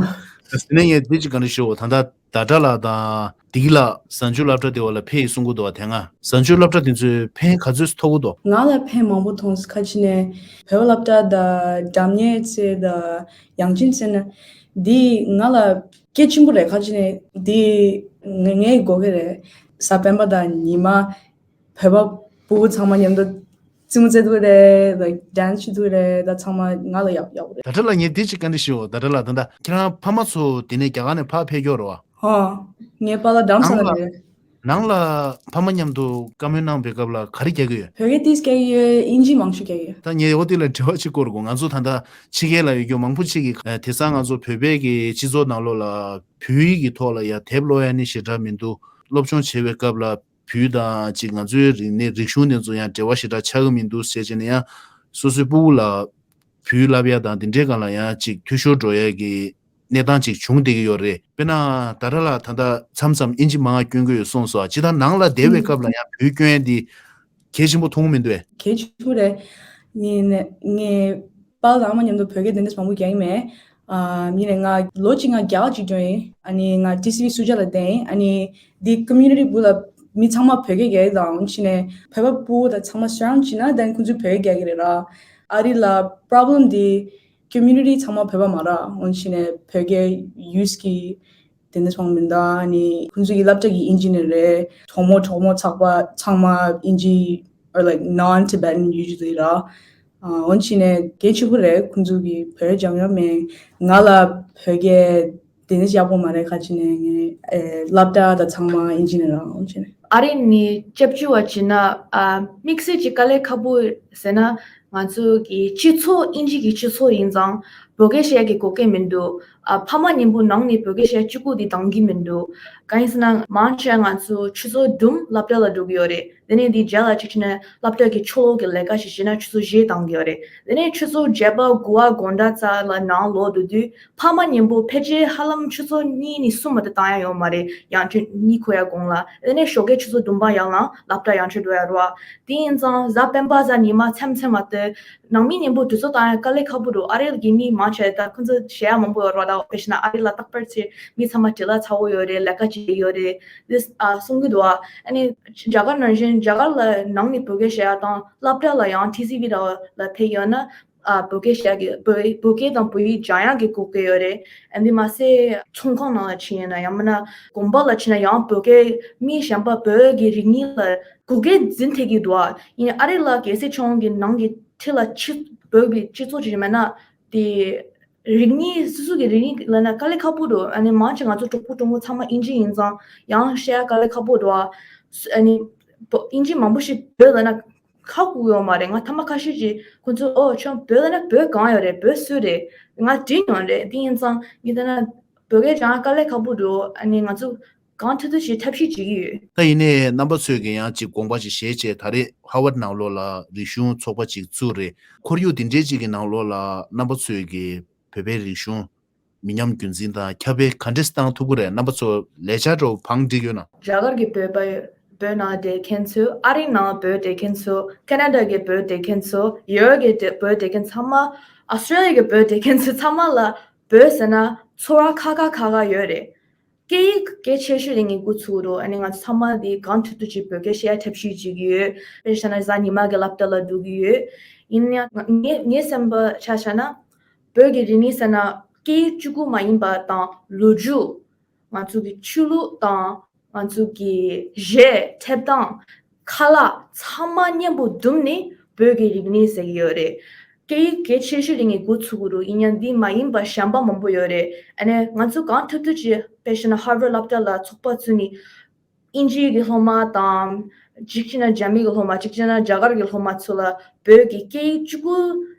ནས་ངས་འདི་ཅིག་ག་འདྲ་ཞུ། ད་ལྟ་ཟླ་གྲགས་ལགས་དང་བདེ་སྐྱིད་ལགས་གཟའ་མཇུག་སློབ་གྲྭ་དེ་བ་ལ་ཕེབས་ཡིན་གསུང་གི་འདུག་བ། དེ་སྔ་གཟའ་མཇུག་སློབ་གྲྭ་དེ་ཚོས་ཕན་ག་ཚོད་ཐོགས་ཀྱི་འདུག་ང་ལ་ཕན་མང་པོ་ཐོགས། ཁ་ཅིག་ནས་བོད་པ་སློབ་གྲྭ་དང་སྒྲ་སྙན་ཚེ་དང་ཡང་ཅིན་ཚེ་ན་འདི་ང་ལ་སྐད་ཆེན་པོ་རེད། ཁ་ཅིག་ནས་འདི་ངའི་དགོས་ཀྱི་རེད། གཟའ་སྤེན་པ་དང་ཉི་མ་བོད་པ་ཕྲུ་གུ་ཚང་མ་མཉམ་དུ་རྩེད་མོ་རྩེ་ཐུབ་རེད། ལའིཀ་ཌན་སི་བྱེད་ཐུབ་རེད། ད་ཚང་མ་ང་ལ་ཡག་ཡག་པོ་རེད། ཟླ་གྲགས་ལགས་ངས་འདི་ཅིག་བཀའ་འདྲི་ཞུ། ཟླ་གྲགས་ལགས་ད་ལྟ་ཁྱེད་རང་ཕ་མ་ཚོ་དེ་ནས་རྒྱ་གར་ནས་ཕར་ཕེབས་ཀྱི་ཡོད་རེད་བ། ཧོ། ངའི་པཱ་ལགས་རྡ་རམ་ས་ལ་ནང་ལ་རེད། ནང་ལ་ཕ་མ་མཉམ་དུ་བཀའ་མོལ་གནང་བའི་སྐབས་ལ་ག་རེ་རྒྱག་གི་ཡོད། བོད་སྐད་ཏིས་རྒྱག་གི་ཡོད། ཨིན་ཇི་མང་ཤོས་རྒྱག་གི་ཡོད། ད་ངས་འོ་དེ་ལ་དྲི་བ་གཅིག་བསྐོར་དགོས། ང་ཚོ་ད་ལྟ་ཕྱི་རྒྱལ་ལ་ཡོད་རྒྱུ་མང་པོ་ཅིག་གིས་དེང་སང་ང་ཚོ་བོད་པའི་གི་སྤྱི་ཚོགས་ནང་ལོགས་ལ་བོད་ཡིག་གི་ཐོག་ལ་ཡ་དེབ་ཀློག་ཡ་ནི་ཞེ་དྲག་མི་འདུག་སློབ་སྦྱོང་བྱེད་པའི་སྐབས་ལ་ བོད་དང་ཅིག་ང་ཚོའི་རིག་གནས་རིག་གཞུང་དེ་ཚོ་ཡང་འབྲེལ་བ་ཞེ་དྲག་ཆགས་ཀྱི་མི་འདུག་ཟེར་བྱས་ནས་ཡང་སོ་སོའི་སྤུ་གུ་ལ་བོད་བསླབ་ཡ་དང་དེ་འདྲའི་སྒང་ལ་ཡང་ཅིག་འཐུས་ཤོར་འགྲོ་ཡ་གི་གནས་སྟངས་ཅིག་བྱུང་བསྡད་ཀྱི་ཡོད་རེད། དཔེར་ན་ད་ལྟ་ལ་ད་ལྟ་མཚམས་མཚམས་ཨིན་ཇི་མང་བ་སྐྱོན་གྱི་ཡོད་གསུངས་སོང་། ཇི་ལྟར་ནང་ལ་བསྡད་པའི་སྐབས་ལ་ཡང་བོད་སྐྱོན་ཡ་འདི་གལ་ཆེན་པོ་མཐོང་གི་མི་འདུག་གས། གལ་ཆེན་པོ་རེད། ངས་ནས་ངས་པཱ་ལགས་དང་ཨ་མ་མཉམ་དུ་བོད་སྐད་བདེ་འདེད་མང་པོ་རྒྱག་གི་མེད། ཨ་ཡིན་ནས་ང་ལོ་གཅིག་ང་རྒྱ་གར་ཅིག་སྐྱོད་ཡིན། ཨ་ནི་ང་ཊི་སི་ཝི་སུ་ཇཱ་ལ་བསྡད་ཡིན། ཨ་ནི་འདི་ཀོ་མིའུ་ནི་ཊི་སྦུག་ལ་མི་ཚང་མ་བོད་སྐད་རྒྱག་གི་དང་ཕྱིན་ནས་བོད་པ་སྤུ་གུ་དང་ཚང་མ་སུ་རའུན་ཌི་བྱས་ན་དེན་ཁོང་ཚོས་བོད་སྐད་རྒྱག་གི་རེད་ར། ཨ་རི་ལ་པོ་རོབ་ལེམ་འདི་ཀོ་མིའུ་ནི་ཊི་ཚང་མ་བོད་པ་མ་རེད། འོན་ཕྱིན་ནས་བོད་སྐད་ཡུ་སི་གི་དེ་འདྲ་སོང་མི་འདུག་ཨ་ནི་ཁོང་ཚོ་གི་སློབ་གྲྭ་གི་ཨིན་ཇི་ནི་རེད། གྲོགས་མོ་གྲོགས་མོ་ཚགས་པ་ཚང་མ་ཨིན་ཇི་or like non Tibetan usually ར། ཨ་འོན་ཕྱིན་ནས་གལ་ཆེ་པོ་རེད། ཁོང་ཚོ་གི་བོད་སྦྱང་ཡོད་མེད། ང་ལ་བོད་སྐད་དེ་འདྲ་ཡག་པོ་མ་རེད། ཁ་ཅིག་ནས་ངའི་ཨེ་སློབ་གྲྭ་དང་ཚང་མ་ཨིན་ཇི་ནི་ར། འོན་ཕྱིན་ནས། ཨ་རི་ནས་སྐྱབས་བཅོལ་བ་བྱས་ན་ཨ་དམིགས་བསལ་གྱི་དཀའ་ལས་ཁག་པོ་ཟེར་ན། ང་ཚོ་གི་སྤྱི་ཚོགས་དབྱིན་ཇི་གི་སྤྱི་ཚོགས་ཡིན་ཙང་བོད་སྐད་བཤད་ཡ་གི་གོ་སྐབས་མི་འདུག་ཨ་ཕ་མ་མཉམ་པོ་ནང་ནས་བོད་སྐད་བཤད་གཅིག་པུ་དེ་འདང་གི་མི་འདུག་གང་ཡིན་ཟེར་ན་མང་ཆེ་ང་ཚོ་ཆུ་ཚོད་བདུན་སློབ་གྲྭ་ལ་འགྲོ་གི་ཡོད་རེད། དེ་ནས་དེ་རྗེས་ལ་གཅིག་བྱས་ན་སློབ་གྲྭ་གི་ཕྱི་ལོགས་ཀྱི་ལས་ཀ་ཞིག་བྱས་ན་ཆུ་ཚོད་བཞི་འདང་གི་ཡོད་རེད། དེ་ནས་ཆུ་ཚོད་བརྒྱད་པ་དགུ་པ་དགོང་དག་ཙམ་ལ་ནང་ལོག་འགྲོ་དུས་ཕ་མ་མཉམ་པོ་ཕལ་ཆེར་ཧ་ལམ་ཆུ་ཚོད་གཉིས་ནས་གསུམ་མ་གཏོགས་བཏང་ཡ་ཡོད་མ་རེད། ཡང་ཆུ་གཉིད་ཁུག་ཡ་གོང་ལ། དེ་ནས་ཞོགས་ཀའི་ཆུ་ཚོད་བདུན་པ་ཡར་ལངས་སློབ་གྲྭ་ཡང་ཁྲིད་འགྲོ་ཡ་རེད་བ། དེ་ཡིན་ཙང་གཟའ་སྤེན་པ་གཟའ་ཉི་མ་མཚན་མཚན་མ་གཏོགས་ནང་མི་མཉམ་པོ་དུས་ཚོད་བཏང་ཡ་དཀའ་ལས་ཁག་པོ་འདུག་ཨ་རི་གི་མི་མང་ཆེ་ད་ཁོང་ཚོ་བྱེད་ཡ་མང་པོ་ཡོད་རེད་བ། ད་དཔེ་བྱས་ན་ཨ་རི་ལ་རྟག་པར་ཚེ་མི་ཚང་མ་བྲེལ་བ་ཚ་པོ་ཡོད་རེད། ལས་ཀ་བྱེད་ཡོད་རེད། འདི་ཨ་གསུང་གི་འདུག་བ། ཨ་ནི་རྒྱ་གར་ནང་བཞིན་རྒྱ་གར་ལ་ནང་ནས་བོད་སྐད་བཤད་ཡ་དང་སློབ་གྲྭ་ལ་ཡང་ཊི་སི་ཝི་ར་ལ་ཕེབས་ཡོད་ན། ཨ་བོད་སྐད་བཤད་ཀྱི་བོད་བོད་སྐད་དང་བོད་ཡིག་སྦྱང་ཡག་གི་གོ་སྐབས་ཡོད་རེད། ཨ་འདི་མ་ཟད་ཚོང་ཁང་ནང་ལ་ཕྱིན་ཡོད་ན་ཡང་མིན་ན་དགོན་པ་ལ་ཕྱིན་ན་ཡང་བོད་སྐད་མི་གཞན་པ་བོད་ཀྱི་རིག་གནས་ལ་གོ་སྐབས་འཛིན་ཐེབས་ཀྱི་འདུག་ཨ་ཡིན་ཨ་རི་ལ་གལ་སྲིད་ཁྱོད་ཀྱི་ནང་གི་འཁྲིས་ལ་ཕྱི་བོད་ཀྱི་སྤྱི་ཚོགས་ཅིག་མེད་ན་དེ་རིག་གནས་སོ་སོ་གི་རིག་གནས་ལབ་ན་དཀའ་ལས་ཁག་པོ་འདུག་ཨ་ནི་མང་ཆེ་ང་ཚོ་གྲོགས་པོ་གྲོགས་མོ་ཚང་མ་ཨིན་ཇི་ཡིན་ཙང་ཡང་བཤད་ཡ་དཀའ་ལས་ཁག་པོ་འདུག་ཨ་ནི་ཨིན་ཇི་མང་པོ་ཞིག་བོད་ལབ་ན། ཧ་གོ་ཡོད་མ་རེད། ང་ཐ་མ་ཁ་ཤས་ཀྱིས་ཁོ་ཚོས་ཨོ་ཁྱོད་བོད་ལ་ན་བོད་གང་ཡོད་རེད། བོད་སུ་རེད། ང་དྲིས་མྱོང་རེད། དེ་ཡིན་ཙང་ངས་ལྟ་ན་བོད་སྐད་སྦྱང་དཀའ་ལས་ཁག་པོ་འདུག་ཨ་ནི་ང་ཚོ་གང་ཐུབ་ཐུབ་ཞིག་ཐབས་ཤེས་བྱེད་ཀྱི་ཡོད། ད་ཡིན་ནའི་རྣམ་པ་ཚོས་ཀྱི་ཡང་ཅིག་དགོངས་པ་ཅིག་བཞེས་བྱས་ད་རེས་ཧ་ཝར་ཌི་ནང་ལོགས་ལ་རིག་གཞུང་ཚོགས་པ་ཅིག་བཙུགས་རེད། ཁོར་ཡུག་འདི་འདྲའི་ཅིག་གི་ནང་ལོགས་ལ་རྣམ་པ་ཚོས་ཀྱི་བོད་པའི་རིག་གཞུང་མི་ཉམས་རྒྱུན་འཛིན་དང་ཁྱབ་སྤེལ་ག་འདྲས་བཏང་ཐུབ་ཀྱི་རེད། རྣམ་པ་ཚོ་ལས་འཆར་འདྲ་བོ་བང་བསྒྲིགས་ཡོད་ན། རྒྱ་གར་གྱི་བོད་པ་བོད་ནང་བསྡད་མཁན་ཚོ། ཨ་རི་ནང་བོད་བསྡད་མཁན་ཚོ། ཁེ་ན་ཌ་གི་བོད་བསྡད་མཁན་ཚོ། ཡུ་རོབ་ཀྱི་བོད་བསྡད་མཁན་ཚང་མ། ཨོ་སི་ཊྲེ་ལི་ཡ་གི་བོད་བསྡད་མཁན་ཚོ་ཚང་མ་ལ་བོད་ཟེར་ན་ཚོར་བ་ཁག་ཁག་ཁག་ཁག་ཡོད་རེད། སྐད་ཡིག་གལ་ཆེ་ཤོས་དེ་ངས་འགོ་ཚུགས་རོགས། ཨ་ནི་ང་ཚོ་ཚང་མ་དེ་གང་ཐུབ་ཐུབ་ཅིག་བོད་སྐད་བཤད་ཐབས་ཤེས་བྱེད་ཀྱི་ཡོད། དཔེ་བཞག་ན་གཟའ་ཉི་མ་གི་སློབ་གྲྭ་ལ་འགྲོ་གི་ཡོད། ཡིན་ན་ཡང་ངའི་ངའི་སེམས་པ་ཆ་བཞག་ན་བོད་ཀྱི་རིག་གནས་ཟེར་ན་སྐད་ཡིག་གཅིག་པུ་མ་ཡིན་པ་དང་ལོ་རྒྱུས། ང་ཚོ་གི་ཆོས་ལུགས་དང་ང་ཚོ་གི་གཞས་འཁྲབ་སྟངས། ཁ་ལག་ཚང་མ་མཉམ་པོ་བསྡོམས་ནས་བོད་ཀྱི་རིག་གནས་ཟེར་གྱི་ཡོད་རེད། སྐད་ཡིག་གལ་ཆེ་ཤོས་དེ་ངས་འགོ་ཚུགས་ཀྱི་འདུག་ཡིན་ཡང་འདི་མ་ཡིན་པ་གཞན་པ་མང་པོ་ཡོད་རེད། ཨ་ནི་ང་ཚོ་གང་ཐུབ་ཐུབ་ཀྱིས་དཔེ་བཞག་ན་ཧར་ཝར་ཌི་སློབ་གྲྭ་ལ་ཚོགས་པ་བཙུགས་ནས་དབྱིན་ཇིའི་གི་སློབ་མ་དང་། གཅིག་བྱས་ན་རྒྱ་མི་གི་སློབ་མ། གཅིག་བྱས་ན་རྒྱ་གར་གི་སློབ་མ་ཚོ་ལ་བོད་ཀྱི་སྐད་ཡིག་གཅིག་པུ་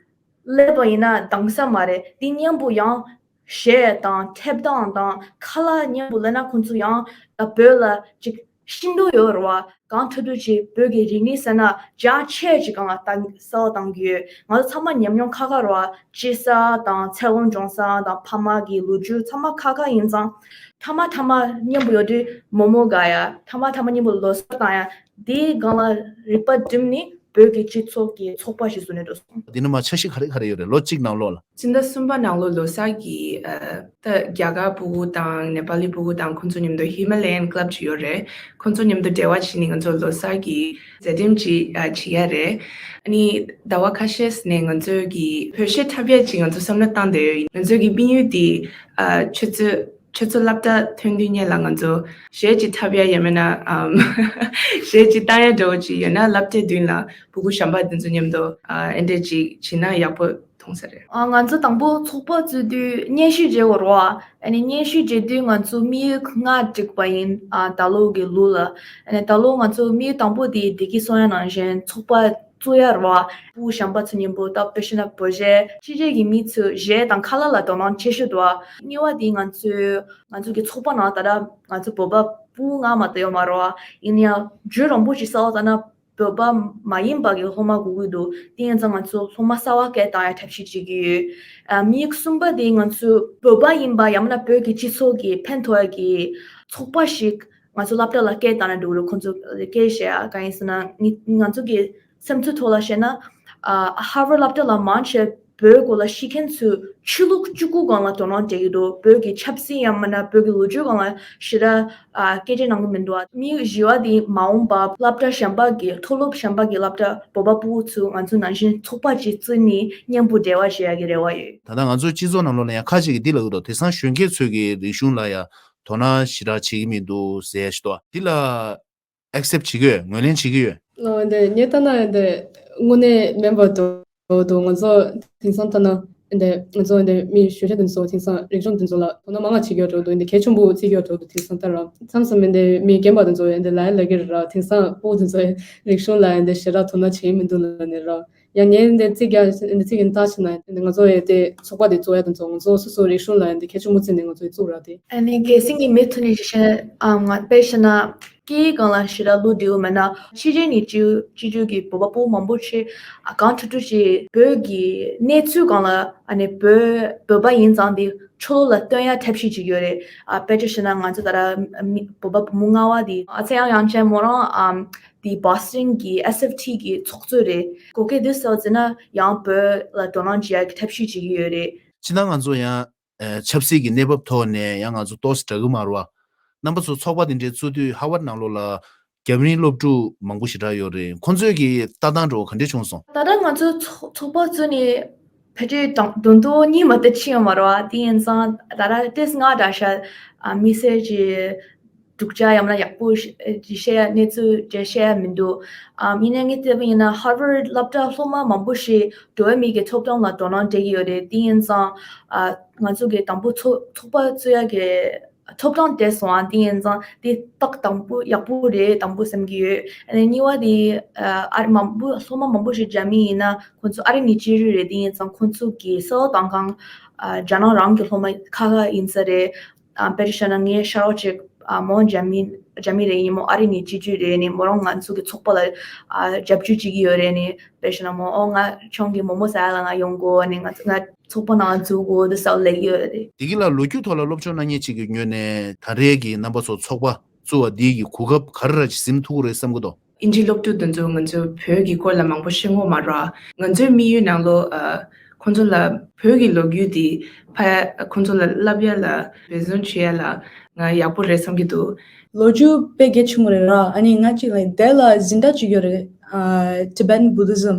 སླེབས་པ་ཡིན་ན་འདང་ས་མ་རེད། འདི་མཉམ་པོ་ཡང་གཞས་དང་འཁྲབ་སྟངས་དང་ཁ་ལག་མཉམ་པོ་སླེབས་ན་ཁོང་ཚོ་ཡང་ད་བོད་ལ་ཅིག་ཤེས་འདོད་ཡོད་རེད་བ། གང་ཐུབ་ཐུབ་ཅིག་བོད་ཀྱི་རིག་གནས་ཟེར་ན་རྒྱ་ཆེ་ཅིག་གང་ལ་གསལ་བ་བཏང་གི་ཡོད། ང་ཚོ་ཚང་མ་ཉམས་མྱོང་ཁ་ཁ་རེད་བ། སྐྱེས་ས་དང་ཚེ་དབང་སྦྱོང་ས་དང་ཕ་མ་གི་ལོ་རྒྱུས་ཚང་མ་ཁ་ཁ་ཡིན་ཙང་། ཐ་མ་ཐ་མ་མཉམ་པོ་ཡོད་དུས་མོག་མོག་དགའ་ཡ། ཐ་མ་ཐ་མ་མཉམ་པོ་ལོ་གསར་བཏང་ཡ། དེའི་སྒང་ལ་རིག་པ་བསྒྲིམས་ནས་བོད་ཀྱི་སྤྱི་ཚོགས་ཀྱི་ཚོགས་པ་ཞིག་བཟོས་ནས་འགྲོ་སོང་། འདི་ནི་མ་འཆར་གཞི་ག་རེ་ག་རེ་ཡོད་རེད། ལོ་གཅིག་ནང་ལོགས་ལ། སྤྱི་ཟླ་གསུམ་པ་ནང་ལོ་ལོ་གསར་གྱི་ཨ་ད་རྒྱ་གར་ཕྲུ་གུ་དང་ནེ་པ་ལི་ཕྲུ་གུ་དང་ཁོང་ཚོ་མཉམ་དུ་ཧི་མ་ལ་ཡན་ཀླབ་ཅིག་ཡོད་རེད། ཁོང་ཚོ་མཉམ་དུ་འབྲེལ་བ་བྱས་ནས་ང་ཚོ་ལོ་གསར་གྱི་མཛད་རིམ་ཅིག་ཨ་བྱེད་ཡ་རེད། ཨ་ནི་ཟླ་བ་ཁ་ཤས་ནས་ང་ཚོ་གི་བོད་གཞས་འཁྲབ་ཡ་ཅིག་ང་ཚོ་བསམ་བློ་བཏང་བསྡད་ཡོད། ང་ཚོ་གི་དཔལ་ཡུལ་དེ་ཨ་ཆུ་ཚོད་ཆུ་ཚོད་སློབ་གྲྭ་ཐོན་དུས་སྔོན་ལ་ང་ཚོ་གཞས་ཅིག་འཁྲབ་ཡ་ཡང་མིན་ན་ཨམ་གཞས་ཅིག་བཏང་ཡ་འདྲ་བོ་ཅིག་ཡོད་ན་སློབ་གྲྭའི་མདུན་ལ་ཕྲུ་གུ་གཞན་པ་དེ་ཚོ་མཉམ་དུ་ཨ་ཨེ་འདྲ་ཅིག་བྱས་ན་ཡག་པོ་མཐོང་ས་རེད། ཨ་ང་ཚོ་དང་པོ་ཚོགས་པ་བཙུགས་དུས་སྙན་ཞུ་བརྗེ་བོ་རོ། ཨ་ནི་སྙན་ཞུ་བརྗེ་དུས་ང་ཚོ་དམིགས་ཡུལ་ལྔ་བསྒྲིགས་པ་ཡིན། ཨ་ད་ལོ་གི་ལོ་ལ། ཨ་ནི་ད་ལོ་ང་ཚོ་དམིགས་ཡུལ་དང་པོ་དེ་བདེ་སྐྱིད་གསུང་ཡ་ནང་བཞིན་ཚོགས་པ་བཙུགས་ཡ་རེད་བ། ཕྲུ་གུ་གཞན་པ་ཚོ་མཉམ་པོ་ད་དཔེ་བཤད་ན་བོད་གཞས་ཕྱི་རྒྱལ་གྱི་མི་ཚོས་གཞས་དང་ཁ་ལག་ལ་དོ་སྣང་ཆེ་ཤོས་འདུག་བ། གཉིས་པ་དེ་ང་ཚོའི་ང་ཚོ་གི་ཚོགས་པ་ནང་ད་ལྟ་ང་ཚོ་བོད་པ་ ཕྲུ་གུ་ལྔ་མ་གཏོགས་ཡོད་མ་རེད་བ། ཡིན་ཡང་རྒྱུན་རིང་པོ་ཞིག་གསར་པ་བཏང་ན་བོད་པ་མ་ཡིན་པ་གི་སློབ་མ་དགོས་ཀྱི་འདུག་དེ་ཡིན་ཙང་ང་ཚོ་སློབ་མ་གསར་པ་སྐད་བཏང་ཡ་ཐབས་ཤེས་བྱེད་ཀྱི་ཡོད། ཨ། དམིགས་གསུམ་པ་དེ་ང་ཚོ་བོད་པ་ཡིན་པ་ཡང་མིན་ན་བོད་ཀྱི་སྤྱི་ཚོགས་ཀྱི་ཕན་ཐོགས་ཡ་གི་ཚོགས་པ་ཞིག་ང་ཚོ་སློབ་གྲྭ་ལ་སྐད་བཏང་ན་འགྲིག་གི་རེད། ཁོང་ཚོ་སྐད་བཤད་ཡ་གང་ཡིན་ཟེར་ན་ང་ང་ཚོ་གི་སེམས་ཚོར་ཐོག་ལ་བཤད་ན། ཨ། Harvard སློབ་གྲྭ་ལ་མང་ཆེ་བོད་སྐོར་ལ་ཤེས་མཁན་ཚོས་ཆོས་ལུགས་བཅུ་དགུ་སྒང་ལ་དོ་སྣང་སྤྲད་ཀྱི་འདུག་བོད་ཀྱི་ཆབ་སྲིད་ཡང་མིན་ན་བོད་ཀྱི་ལོ་རྒྱུས་སྒང་ལ་ཞེ་དྲག་ཨ། སྐད་ཆ་གནང་གི་མི་འདུག་མི་བཞི་བ་དེ་མ་འོངས་པ་སློབ་གྲྭ་གཞན་པ་གི་མཐོ་སློབ་གཞན་པ་གི་སློབ་གྲྭ་བོད་པ་ཕྲུ་གུ་ཚོ་ང་ཚོ་ནང་བཞིན་ཚོགས་པ་གཅིག་བཙུགས་ནས་མཉམ་པོ་འབྲེལ་བ་བྱེད་ཡ་གི་རེ་བ་ཡོད། ད་ལྟ་ང་ཚོའི་སྤྱི་ཚོགས་ནང་ལོགས་ལ་ཡང་ཁ་ཅིག་གིས་འདི་ལབ་ཀྱི་འདུག་དེང་སང་གཞོན་སྐྱེས་ཚོས་ཀྱི་རིག་གཞུང་ལ་ཡང་དོ་སྣང་ཞེ་དྲག་བྱེད་ཀྱི་མི་འདུག་ཟེར་ཡ་ཞིག་འདུག་འདི་ལ་accept བྱེད་ཀྱི་ཡོད། ངོས་ལེན་བྱེད་ཀྱི་ཡོད། ཨོ། འདི་ངས་ལྟ་ན་འདི་དངོས་གནས་མིན་པ་འདྲ་འདུག་ང་ཚོ་དེང་སང་ལྟ་ན་འདི་ང་ཚོ་འདི་མི་གཞོན་སྐྱེས་འདི་ཚོ་དེང་སང་རིག་གཞུང་འདི་ཚོ་ལ་དོ་སྣང་མང་ང་བྱེད་ཀྱི་ཡོད་འདྲ་འདུག་འདི་གལ་ཆེན་པོ་བརྩི་གི་ཡོད་འདྲ་འདུག་དེང་སང་ལྟ་ར། མཚམས་མཚམས་འདི་མི་རྒན་པ་འདི་ཚོ་འདི་ལ་ལབ་ཀྱི་རེད་ར། དེང་སང་ཕྲུ་གུ་འདི་ཚོ་རིག་གཞུང་ལ་འདི་ཞེ་དྲག་དོ་སྣང་བྱེད་ཀྱི་མི་འདུག་ལབ་ནས་ར། ཡང་ངས་འདི་རྩིས་རྒྱག་འདི་རྩིས་ཀྱི་ལྟ་ཕྱིན་ན་ང་ཚོ་ཡི་དེ་ཚོགས་པ་དེ་གཙོ་ཡ་དེ་ཚོ་ང་ཚོ་སོ་སོ་རིག་གཞུང་ལ་འདི་གལ་ཆེན་པོ་བརྩིས་ནས་ང་ཚོ་ཡི་བཙུགས་ར་དེ། ཨ་ནི་གལ་སྲིད་ངས་མི་ཐུག་ནས་ཞིག་བཤད་ན། ཨ། ང་དཔེ་བཤད་ན་སྐད་ཡིག་སྒང་ལ་ཞེ་དྲག་བློ་འདྲིས་མེད་ན་ཕྱི་རྒྱལ་ནས་སྤྱི་སྤྱི་སྤྱོད་ཀྱི་བོད་པ་ཕྲུ་གུ་མང་པོ་ཞིག་ཨ། གང་ཐུབ་ཐུབ་ཅིག་བོད་ཀྱི་གནས་ཚུལ་སྒང་ལ་ཨ་ནི་བོད་བོད་པ་ཡིན་ཙང་དེ་ཕྱི་ལོགས་ལ་སྟོན་ཡ་ཐབས་ཤེས་བྱེད་ཀྱི་ཡོད་རེད། ཨ། དཔེ་ཆ་བཤད་ན་ང་ཚོ་ད་ལྟ་མི་བོད་པ་བུ་མོ་ལྔ་པ་དེ་ཨ་ཚེ་དབྱངས་དབྱངས་ཅན་མོ་རང་ཨམ། དེ་Boston གི S F T གི་ཚོགས་གཙོ་རེད། གོ་སྐབས་འདི་བཟོས་ཟིན་ན་ཡང་བོད་ལ་དོ་སྣང་བྱེད་ཡག་གི་ཐབས་ཤེས་བྱེད་ཀྱི་ཡོད་རེད། སྤྱིར་བཏང་ང་ཚོ་ཡང་ཨ་ཆབ་སྲིད་ཀྱི་གནས་བབ་ཐོག་ནས་ཡང་ང་ཚོ་ཏོག་ཙམ་འདྲ་གི་མ་རེད་བ། རྣམ་པ་ཚོ་ཚོགས་པ་དེ་འདྲའི་བཙུགས་དུས་ཧ་ཝར་ནང་ལོགས་ལ་རྒྱ་མིའི་སློབ་ཕྲུག་མང་པོ་ཞེ་དྲག་ཡོད་རེད། ཁོང་ཚོས་ཀྱི་ལྟ་སྟངས་འདྲ་བོ་ག་འདྲས་བྱུང་སོང་། ད་ལྟ་ང་ཚོ་ཚོགས་ཚོགས་པ་བཙུགས་ནས་ཕལ་ཆེར་དང་བདུན་ཕྲག་གཉིས་མ་གཏོགས་ཕྱིན་ཡོད་མ་རེད་བ། དེ་ཡིན་ཙང་ད་ལྟ་ཏོག་ཙམ་སྔ་དྲགས་ཤག་ཨ། མི་སེར་གྱི་སྡུག་ཅག་ཡང་ན་ཡག་པོ་ཞིག་བཤད་ཡ་གནས་ཚུལ་འདྲ་བཤད་ཡ་མི་འདུག་ཨ། ཡིན་ནའི་ངས་བལྟས་པ་ཡིན་ན་Harvard སློབ་གྲྭ་སློབ་མ་མང་པོ་ཞིག་འགྲོ་བ་མིའི་གི་ཐོབ་ཐང་ལ་དོ་སྣང་སྤྲད་ཀྱི་ཡོད་རེད། དེ་ཡིན་ཙང་ཨ། ང་ཚོ་གི་དང་པོ་ཚོགས་ཚོགས་པ་བཙུགས་ཡ་གི་ཐོབ་ཐང་སྤྲད་སོང་ཨ། དེ་ཡིན་ཙང་དེ་རྟགས་དང་པོ་ཡག་པོ་རེད་དང་པོ་བསམ་གྱི་ཡོད། ཨ་ནི་གཉིས་པ་དེ་ཨ། ཨ་རི་མང་པོ་སློབ་མ་མང་པོ་ཞིག་རྒྱ་མི་ཡིན་ན་ཁོང་ཚོ་ཨ་རི་ནས་སྐྱེས་རུས་རེད། དེ་ཡིན་ཙང་ཁོང་ཚོ་གི་གསལ་བོ་དང་གང་ཨ། རྒྱ་ནག་རང་གི་སློབ་མ་ཁག་ཁག་ཡིན་ས་རེད། ཨ། དཔེར་བཤད་ན་ངའི་ཤ་རོགས་གཅིག་ཨ། མོ་རྒྱ་མི་རྒྱ་མི་རེད། ཡིན་མོ་ཨ་རི་ནས་སྐྱེས་རུས་རེད། ནི་མོ་རང་ང་ཚོ་གི་ཚོགས་པ་ལ་ཨ། རྒྱབ་སྐྱོར་བྱེད་ཀྱི་ཡོད་རེད། ནི་དཔེར་བཤད་ན་མོ་ཨོ་ང་ཁྱོད་ཀྱི་མོག་མོག་ཟ་ཡ་ལ་ང་ཡོང་དགོས། ནི་ང་ང་ཚོགས་པ་ནང་འཛུལ་དགོས་འདི་ཟེར་ལབ་ཀྱི་ཡོད་རེད། དེ་གི་ལ་ལོ་རྒྱུས་ཐོག་ལ་སློབ་སྦྱོང་གནང་མཁན་ཅིག་གི་ངོས་ནས་ད་རེས་ཀྱི་རྣམ་པ་ཚོ་ཚོགས་པ་བཙུགས་པ་འདི་གི་གོ་སྐབས་ག་རེ་ར་ཅིག་ཟིན་ཐུབ་ཀྱི་རེད་བསམ་གྱི་འདུག་ཨིན་ཇིའི་སློབ་ཕྲུག་འདི་ཚོ་ང་ཚོ་བོད་ཀྱི་སྐོར་ལ་མང་པོ་ཤེས་ཀྱི་ཡོད་མ་རེད། ང་ཚོའི་དམིགས་ཡུལ་ནང་ལོགས་ཨ། ཁོང་ཚོ་ལ་བོད་ཀྱི་ལོ་རྒྱུས་འདི་ཕ་ཁོང་ཚོ་ལ་བསླབ་ཡ་ལ་འབད་བརྩོན་བྱེད་ཡ་ལ་ང་ཡག་པོ་རེད་བསམ་གྱི་འདུག་ལོ་རྒྱུས་དཔེ་གལ་ཆེན་པོ་རེད་ར། ཨ་ནི་ང་གཅིག་ལ་དེ་ལ་འཛིན་གྲྭ་གཅིག་ཡོད་རེད། ཨ། Tibetan Buddhism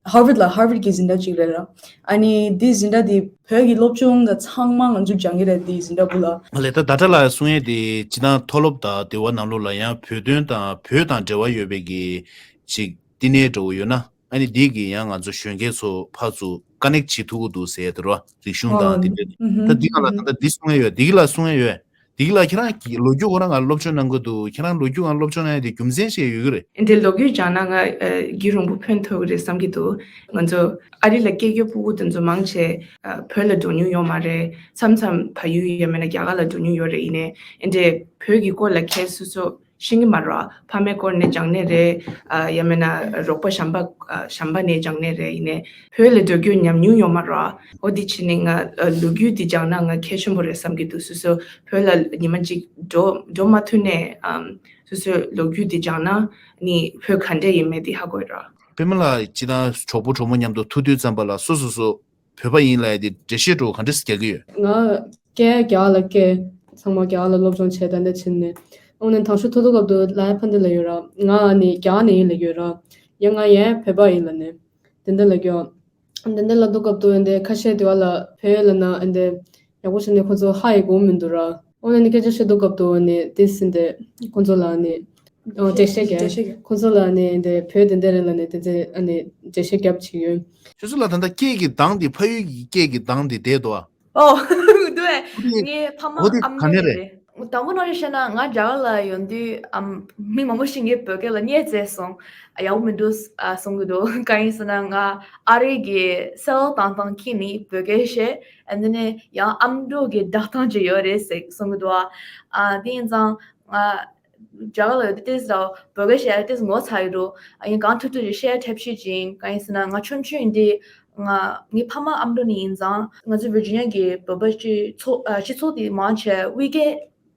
Harvard ལ་Harvard གི་འཛིན་གྲྭ་གཅིག་རེད་ར། ཨ་ནི་འདི་འཛིན་གྲྭ་འདི་བོད་ཀྱི་སློབ་སྦྱོང་དང་ཚང་མ་ང་ཚོ་སྦྱང་གི་རེད། འདི་འཛིན་གྲྭ་བུ་ལ། ལས་ད་ད་ལྟ་ལ་གསུང་ཡས་དེ་སྤྱིར་བཏང་མཐོ་སློབ་དང་འདི་བ་ནང་ལོགས་ལ་ཡང་བོད་དོན་དང་བོད་དང་འབྲེལ་བ་ཡོད་པའི་གི་ཅིག་བསྟི་གནས་འདྲ་བོ་ཡོད་ན། ཨ་ནི་འདི་གི་ཡང་ང་ཚོ་གཞོན་སྐྱེས་ཚོ་ཕར་ཚུར་ཀ་ནེག་བྱེད་ཐུབ་ཀྱི་འདུག་ཟེར་ཡ་དེ་རོ། རིག་གཞུང་དང་འདི་འདྲ་ཨ། ད་འདི་ག་ལ་ད་ལྟ་འདི་གསུང་ཡ་ཡོད། འདི་གི་ལ་གསུང་ཡ་ཡོད། འདི་གི་ལ་ཁྱེད་རང་གི་ལོ་རྒྱུས་ཁོ་རང་ང་སློབ་སྦྱོང་གནང་གི་འདུག་ཁྱེད་རང་ལོ་རྒྱུས་ང་སློབ་སྦྱོང་གནང་ཡ་དེ་རྒྱུ་མཚན་ཞིག་ཡོད་ཀྱི་རེད། འདི་ལོ་རྒྱུས་སྦྱངས་ན་ང་ཨ། རྒྱུན་རིང་པོ་ཕན་ཐོགས་ཀྱི་རེད་བསམ་གྱི་འདུག་ང་ཚོ་ཨ་རི་ལ་སྐྱེས་རྒྱུ་ཕྲུ་གུ་དེ་ཚོ་མང་ཆེ་ཨ། བོད་ལ་འགྲོ་མྱོང་ཡོད་མ་རེད། མཚམས་མཚམས་ཕ་ཡུལ་ཡང་མིན་ན་རྒྱ་གར་ལ་འགྲོ་མྱོང་ཡོད་རེད། ཡིན་ནའི་འདི་འདྲའི་བོད་ཀྱི་སྐོར་ལ་ཁྱེད་སོ་སོ་ཤེས་ཀྱི་མ་རེད། ཕ་མའི་སྐོར་ནས་སྦྱངས་ནའི་རེད། ཨ། ཡང་མིན་ན་རོགས་པ་གཞན་པ་ཨ། གཞན་པ་ནས་སྦྱངས་ནའི་རེད། ཡིན་ནའི་བོད་ལ་འགྲོ་རྒྱུ་ཉམས་མྱོང་ཡོད་མ་རེད། འོ་འདི་བྱས་ནས་ང་ཨ། ལོ་རྒྱུས་འདི་སྦྱངས་ན་ང་གལ་ཆེན་པོ་རེད་བསམ་གྱི་འདུག་སོ་སོ་བོད་ལ་ཉི་མ་གཅིག་འགྲོ་འགྲོ་མ་ཐུབ་ནའི་ཨམ། སོ་སོའི་ལོ་རྒྱུས་འདི་སྦྱངས་ན་ནི་བོད་ག་འདྲ་ཡིན་མིན་འདི་ཧ་གོ་ཡ་རེད། པད་མ་ལགས་སྤྱིར་བཏང་གྲོགས་པོ་གྲོགས་མོ་མཉམ་དུ་ཐུག་དུས་ཙམ་པ་ལ་སོ་སོ་སོ་བོད་པ་ཡིན་ལབ་ཡ་དེ་འགྲེལ་བཤད་འདྲ་བོ་ག་འདྲ་སེ་རྒྱག་གི་ཡོད། ང་སྐད་རྒྱ་གར་ལ་སྐད་ཚང་མ་རྒྱ་གར་ལ་སློབ་སྦྱོང་བྱས་ད་ལྟ་ཕྱིན་ནས། འོ་ནས་དང་ཤོས་ཐོག་ཐོག་སྐབས་དུ་ལ་ཡ་ཕ་འདི་ལ་ཡོད་ར། ང་ནི་རྒྱ་གར་ནས་ཡིན་ལབ་ཡོད་ར། ཡང་ང་ཡང་བོད་པ་ཡིན་ལབ་ནས་དེ་འདྲ་ལབ་ཀྱི་ཡོད། དེ་འདྲ་ལབ་དུས་སྐབས་དུ་འདི་ཁ་ཤས་དེ་བ་ལ་བོད་ལ་ན་འདི་ཡག་པོ་བྱས་ནས་ཁོ་ཚོ་ཧ་ཡི་གོ་མི་འདུག་ར། འོ་ནས་ནི་སྐད་ཆ་བཤད་དུས་སྐབས་དུ་ནི་དེ་སྲིད་འདི་ཁོ་ཚོ་ལ་ནི་འགྲེལ་བཤད་རྒྱབ། ཁོ་ཚོ་ལ་ནི་འདི་བོད་དེ་འདྲ་རེད་ལབ་ནས་དེ་ཚེ་ཨ་ནི་འགྲེལ་བཤད་རྒྱབ་བྱེད་ཡོད། ཁྱོད་ཚོ་ལ་ད་ལྟ་སྐད་ཀྱི་གདངས་དེ་ཕ་ཡུལ་གྱི་སྐད་ཀྱི་གདངས་དེ་བསྡད་འདུག་ཨ། ཨོ། འདུག་ཨེ། ངའི་ཕ་མ་ཨ་མ་ག་ནས་རེད། དང་པོ་ནང་བཞིན་བཤད་ན་ང་རྒྱ་གར་ལ་ཡོང་དུས་ཨམ། མི་མང་པོ་ཞིག་ངའི་བོད་སྐད་ལ་བརྙས་བཙལ་སོང་། ཡག་པོ་མི་འདུག་ཨ་གསུང་གི་འདུག་གང་ཡིན་ཟེར་ན་ང་ཨ་རི་གི་སེལ་བཏང་སྟངས་ཁྱེར་ནས་བོད་སྐད་བཤད། ཨ་ནི་ནས་ཡང་ཨ་མདོ་གི་བསྒྲགས་སྟངས་ཅིག་ཡོད་རེད་ཟེར་གསུང་གི་འདུག་ཨ། ཨ་དེ་ཡིན་ཙང་ང་ རྒྱ་གར་ལ་ཡོད་དུས་ལ་བོད་སྐད་བཤད་ཡ་ཏོག་ཙམ་ངོ་ཚ་ཡི་འདུག་ཨ་ཡིན་གང་ཐུབ་ཐུབ་ཅིག་བཤད་ཡ་ཐབས་ཤེས་ཅིག་གང་ཡིན་ཟེར་ན་ང་ཆུང་ཆུང་ཡིན་དུས་ང་ངའི་ཕ་མ་ཨ་མདོ་ནས་ཡིན་ཙང་ང་ཚོ་ཝི་ཇི་ནི་ཡ་གི་བོད་པ་སྤྱི་ཚོགས་ཨ་སྤྱི་ཚོགས་དེ་མང་ཆེ་དབུས་སྐད་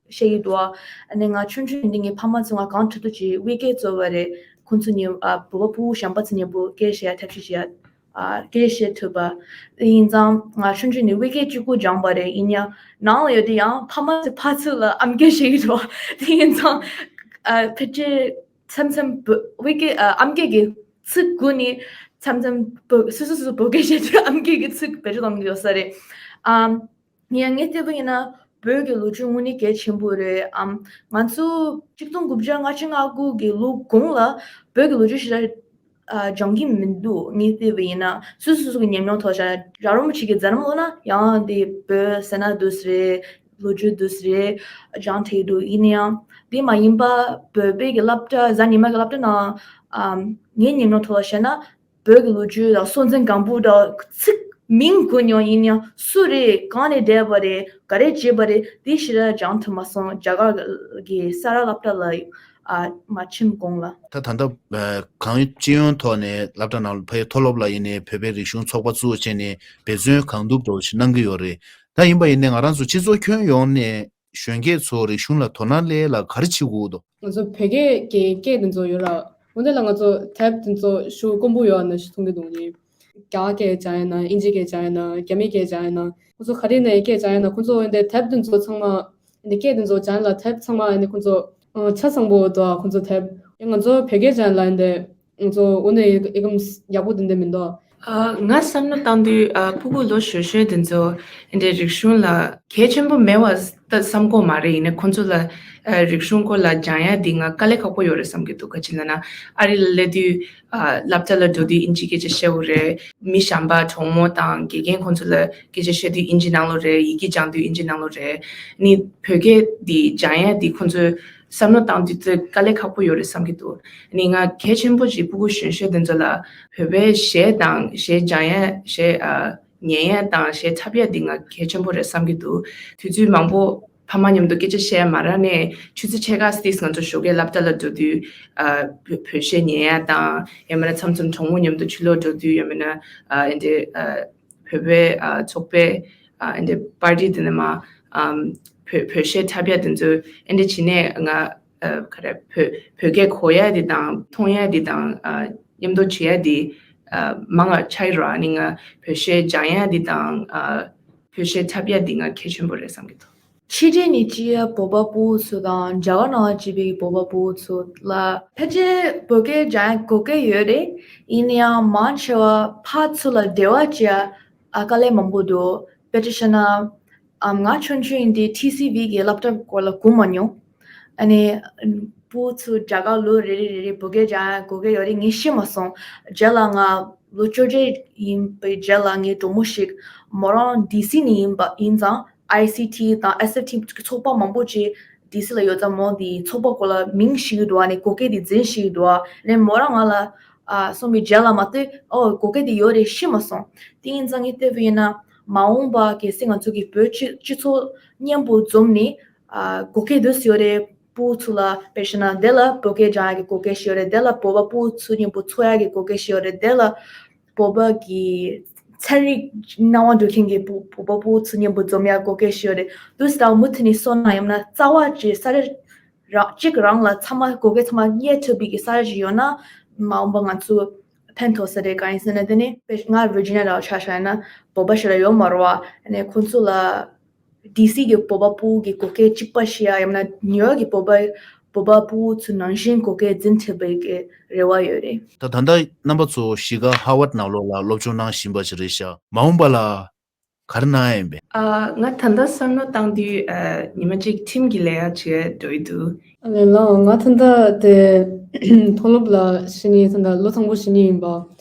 བཤད་ཀྱི་འདུག་ཨ་ནི་ང་ཆུང་ཆུང་ཡིན་དུས་ངའི་ཕ་མ་ཚོ་ང་གང་ཐུབ་ཐུབ་ཅིག་དབུས་སྐད་གཙོ་བོ་རེད། ཁོང་ཚོ་ཉིད་ཨ་བོད་པ་ཕྲུ་གུ་གཞན་པ་ཚོ་ཉིད་བོད་སྐད་བཤད་ཡ་ཐབས་ཤེས་བྱེད་ཡ། ཨ་སྐད་བཤད་ཐུབ་པ། དེ་ཡིན་ཙང་ང་ཆུང་ཆུང་ནས་དབུས་སྐད་གཅིག་པུ་སྦྱངས་པ་རེད། ཡིན་ཡང་ནང་ལ་ཡོད་དུས་ཡང་ཕ་མ་ཚོས་ཕར་ཚུར་ལ་ཨམ་སྐད་བཤད་ཀྱི་འདུག་དེ་ཡིན་ཙང་ཨ་ཕལ་ཆེར་མཚམས་མཚམས་བོད་དབུས་སྐད་ཨ་ཨམ་སྐད་ཀྱི་ཚིག་དགོས་ནས་མཚམས་མཚམས་བོད་སོ་སོ་སོ་སོ་བོད་སྐད་བཤད་དུས་ཨམ་སྐད་ཀྱི་ཚིག་བེད་སྤྱོད་གཏོང་གི་ཡོད་ས་རེད། ཨམ། ངས་ངས་བལྟས་པ་ཡིན་ན་བོད་ཀྱི་ལོ་རྒྱུས་དངོས་གནས་གལ་ཆེན་པོ་རེད། ཨམ། ང་ཚོ་ཆིག་སྟོང་དགུ་བརྒྱ་ལྔ་བཅུ་ང་དགུ་གི་ལོ་གོང་ལ་བོད་ཀྱི་ལོ་རྒྱུས་ཞེ་དྲག་ཨ་སྦྱང་གི་མི་འདུག་ངས་བལྟས་པ་ཡིན་ན་སོ་སོ་སོ་གི་ཉམས་མྱོང་ཐོག་བཞག་ན་རྒྱལ་བ་རིན་པོ་ཆེ་གི་མཛད་རིམ་ལོ་ན་ཡང་དེ་བོད་སེར་སྣ་འདུག་སེ་རེད། ལོ་རྒྱུས་འདུག་སེ་རེད། སྦྱང་ཐུབ་འདུག་ཡིན་ན་ཡང་དེ་མ་ཡིན་པ་བོད་པའི་གི་སློབ་གྲྭ་གཟའ་ཉི་མ་གི་སློབ་གྲྭ་ནང་ཨམ། ངའི་ཉམས་མྱོང་ཐོག་ལ་བཤད་ན། བོད་ཀྱི་ལོ་རྒྱུས་དང་སྲོང་བཙན་སྒམ་པོ་དང་ཚིག་མིང་གོ་མྱོང་ཡིན་ཡང་སུ་རེད། གང་ནས་བསྡད་པ་རེད། ག་རེ་བྱས་པ་རེད། དེ་ཞེ་དྲག་སྦྱང་ཐུབ་མ་སོང་། རྒྱ་གར་གྱི་ས་ར་སློབ་གྲྭ་ལ་ཨ་མ་ཕྱིན་གོང་ལ། ད་ད་ལྟ་གང་སྤྱི་ཡོངས་ཐོག་ནས་སློབ་གྲྭ་ནང་ཕ་ཡི་མཐོ་སློབ་ལ་ཡིན་ནའི་བོད་པའི་རིག་གཞུང་ཚོགས་པ་བཙུགས་བྱས་ནས་འབད་བརྩོན་གང་ཐུབ་འགྲོ་ཞིག་གནང་གི་ཡོད་རེད། ད་ཡིན་པ་ཡིན་ནའི་ང་རང་ཚོ་སྤྱི་ཚོགས་ཁྱོན་ཡོངས་ནས་གཞོན་སྐྱེས་ཚོ་རིག་གཞུང་ལ་དོ་སྣང་སླེབས་ཡ་ལ་ག་རེ་བྱེད་དགོས་འདུག་ང་ཚོ་བོད་སྐད་ཀྱི་སྐད་དེ་ཚོ་ཡོད་ར། འོ་དེ་ལ་ང་ཚོ་དེབ་དེ་ཚོ་ཞེ་དྲག་དཀོན་པོ་ཡོད་ན་ཞེས་མཐོང་གི་འདུག་ནི། རྒྱ་སྐད་སྦྱང་ཡ་ན། ཨིན་ཇི་སྐད་སྦྱང་ཡ་ན། རྒྱ་མི་སྐད་སྦྱང་ཡ་ན། ཁོ་ཚོ་ག་རེ་ནས་སྐད་སྦྱང་ཡ་ན། ཁོ་ཚོ་འོ་དེ་དེབ་དེ་ཚོ་ཚང་མ། འདི་སྐད་དེ་ཚོ་སྦྱང་ཡ་ལ་དེབ་ཚང་མ་འདི་ཁོ་ཚོ་ཆ་ཚང་པོ་འདུག་ཁོ་ཚོ་དེབ། ང་ཚོ་བོད་སྐད་སྦྱང་ཡ་ལ་འདི་ང་ཚོ་འོ་ནས་ཨི་ཀམ་ཡག་པོ་དེ་འདྲ་མི་འདུག་ཨ། ང་བསམ་བློ་བཏང་དུས། ཨ། ཕྲུ་གུ་ལོ་གཞོན་གཞོན་དེ་ཚོ་འདི་འདྲའི་རིག་གཞུང་ལ་གལ་ཆེན་པོ་མེད་པ་ད་བསམ་གྱི་མ་རེད། ཡིན་ནའི་ཁོང་ཚོ་ལ། ཨ། རིག་གཞུང་སྐོར་ལ་སྦྱང་ཡ་འདི་ང་དཀའ་ལས་ཁག་པོ་ཡོད་རེད་བསམ་གྱི་འདུག་ག་ཅི་ལབ་ན། ཨ་རི་ལ་སླེབས་དུས། ཨ། སློབ་གྲྭ་ལ་འགྲོ་དུས་ཨིན་ཇི་སྐད་ཆ་བཤད་དགོས་རེད། མི་གཞན་པ་གྲོགས་མོ་དང་དགེ་རྒན་ཁོང་ཚོ་ལ་སྐད་ཆ་བཤད་དུས་ཨིན་ཇི་ནང་ལོགས་རེད། ཡི་གེ་སྦྱང་དུས་ཨིན་ཇི་ནང་ལོགས་རེད། ནི་བོད་སྐད་འདི་སྦྱང་ཡ་འདི་ཁོང་ཚོས་བསམ་བློ་བཏང་དུས་ད་དཀའ་ལས་ཁག་པོ་ཡོད་རེད་བསམ་གྱི་འདུག་ནི་ང་གལ་ཆེན་པོ་ཞིག་ཕྲུ་གུ་གཞོན་གཞོན་དེ་ཚོ་ལ་བོད་པའི་གཞས་དང་། གཞས་སྦྱང་ཡ། གཞས། ཨ། ཉན་ཡ་དང་གཞས་འཁྲབ་ཡ་འདི་ང་གལ་ཆེན་པོ་རེད་བསམ་གྱི་འདུག་དུས་ཚོད་མང་པོ་ཕ་མ་མཉམ་དུ་སྐད་ཆ་བཤད་མ་རག་ནས་ཆུ་ཚོད་ཕྱེད་ཀ་ཙམ་ང་ཚོ་ཞོགས་ཀས་སློབ་གྲྭ་ལ་འགྲོ་དུས། ཨ། བོད། བོད་གཞས་ཉན་ཡ་དང་། ཡང་མིན་ན་མཚམས་མཚམས་གྲོགས་མོ་མཉམ་དུ་ཕྱི་ལོགས་འགྲོ་དུས། ཡང་མིན་ན། ཨ། འདི། ཨ། བོད་པའི། ཨ། ཚོགས་པའི། ཨ། འདི་པར་ཊི་དེ་ནས་མར། ཨམ། བོད། བོད་གཞས་འཁྲབ་ཡ་དེ་ཚོ་འདི་བྱས་ནས་ང་། ཨ། ག་རེ། བོད། བོད་སྐད་གོ་ཡ་དེ་དང་མཐོང་ཡ་དེ་དང་། ཨ། མཉམ་དུ་བྱེད་ཡ་དེ། ཨ། མང་ང་ཆགས་ཡོད་ར། ནི་ང་བོད་གཞས་སྦྱང་ཡ་དེ་དང་། ཨ། བོད་གཞས་འཁྲབ་ཡ་དེ་ང་གལ་ཆེན་པོ་རེད་བསམ་གྱི་འདུག་ཕྱི་རྒྱལ་ནས་སྐྱེས་པའི་བོད་པ་ཕྲུ་གུ་ཚོ་དང་རྒྱ་གར་ནང་སྐྱེས་པའི་བོད་པ་ཕྲུ་གུ་ཚོ་ལ་ཕལ་ཆེར་བོད་སྐད་སྦྱང་ཡ་དགོས་ཀྱི་ཡོད་རེད། ཡིན་ན་ཡང་མང་ཆེ་བ་ཕར་ཚུར་ལ་འབྲེལ་བ་བྱེད་ཡ་དཀའ་ལས་མང་པོ་འདུག་དཔེ་ཆ་བཤད་ན། ཨམ། ང་ཆུང་ཆུང་ཡིན་དུས་ཊི་སི་ཝི་གི་སློབ་གྲྭ་སྐོར་ལ་གོ་མ་མྱོང་། ཨ་ནི་ཕྲུ་གུ་ཚོ་རྒྱ་གར་ལོ་རེ་རེ་རེ་རེ་བོད་སྐད་སྦྱང་ཡ་དགོས་ཀྱི་ཡོད་རེད་ངས་ཤེས་མ་སོང་། རྗེས་ལ་ང་ལོ་བཅོ་བརྒྱད་ཡིན་པའི་རྗེས་ལ་ངའི་གྲོགས་མོ་ཞིག་མོ་རང་ཌི་སི་ནས་ཡིན་པ་ཡིན་ཙང་། ཨའི་སི་ཊི་དང་ཨེས་ཨེཕ་ཊི་ཚོགས་པ་མང་པོ་ཅིག་ཌི་སི་ལ་ཡོད་ཙང་། མོ་དེའི་ཚོགས་པ་སྐོར་ལ་མིང་ཤེས་ཀྱི་འདུག་ཨ་ནི་བོད་སྐད་དེ་འཛིན་ཤེས་ཀྱི་འདུག་ཨ་ནི་མོ་རང་ང་ལ་ཨ་གསུངས་པའི་རྗེས་ལ་མ་གཏོགས་ཨོ་བོད་སྐད་དེ་ཡོད་རེད་ཤེས་མ་སོང་། དེ་ཡིན་ཙང་ངས་བལྟས་པ་ཡིན་ན་མ་འོངས་པ་གལ་སྲིད་ང་ཚོ་གི་བོད་སྤྱི་སྤྱི་ཚོགས་མཉམ་པོ་འཛོམས་ནས་ཨ་བོད་སྐད་འདུག་སེ་ཡོད་རེད། ཕྲུ་གུ་ཚོ་ལ་དཔེ་བཤད་ན་དེ་ལ་བོད་སྐད་སྦྱང་ཡ་གི་བོད་སྐད་ཞིག་ཡོད་རེད། དེ་ལ་བོད་པ་ཕྲུ་གུ་ཚོ་མཉམ་པོ་འཚོ་ཡ་གི་བོད་སྐད་ཞིག་ཡོད་རེད། དེ་ལ་བོད་པ་གི་ཚན་རིག་སྣང་བ་འགྲོ་མཁན་གྱི་བོད་བོད་པ་ཕྲུ་གུ་ཚོ་མཉམ་པོ་འཛོམས་ཡ་གོ་སྐལ་ཞིག་ཡོད་རེད། དུས་དང་མུ་མཐུད་ནས་སོང་ན་ཡང་ན་རྩ་བ་ཅིག་ས་ཆ་རང་གཅིག་རང་ལ་ཚང་མ་གོ་སྐལ་ཚང་མ་རྙེད་ཐུབ་པའི་གི་ས་ཆ་ཞིག་ཡོད་ན་མ་འོངས་པ་ང་ཚོ་ཕན་ཐོགས་ས་རེད། གང་ཡིན་ཟེར་ན་དེ་ནི་དཔེ་ང་ཝི་ཇི་ནི་ཡ་ལ་ཆ་བཞག་ན་བོད་པ་ཞིག་ལ་ཡོད་མ་རེད་བ། ཨ་ནི་ཁོང་ཚོ་ལ། ཌི་སི་གི་བོད་པ་ཕྲུ་གུ་གི་གོ་སྐལ་གཅིག་པ་ཞིག་ཡ་ཡང་ན་ནིའུ་ཡོག་གི་བོད་པ་བོད་པ་ཕྲུ་གུ་ཚོ་ནང་བཞིན་གོ་སྐལ་འཛིན་ཐུབ་པའི་གི་རེ་བ་ཡོད་རེད། ད་ད་ལྟ་རྣམ་པ་ཚོ་གཞིས་ཀ་ཧར་ཝརཌ་ནང་ལོགས་ལ་སློབ་སྦྱོང་གནང་བཞིན་པ་ཞིག་རེད་ཤག་མ་འོངས་པ་ལ་ག་རེ་གནང་ཡ་ཡིན་པས། ཨ། ང་ད་ལྟ་བསམ་བློ་བཏང་དུས། ཨ། ཉི་མ་གཅིག་ཁྲིམས་ཀྱི་ལས་ཀ་བྱེད་འགྲོ་ཡི་འདུག་ཨ་ལས་ལགས། ང་ད་ལྟ་དེ་མཐོ་སློབ་ལ་ཕྱིན་ནས་ད་ལྟ་ལོ་དང་པོ་ཕྱིན་ནས་ཡིན་པ།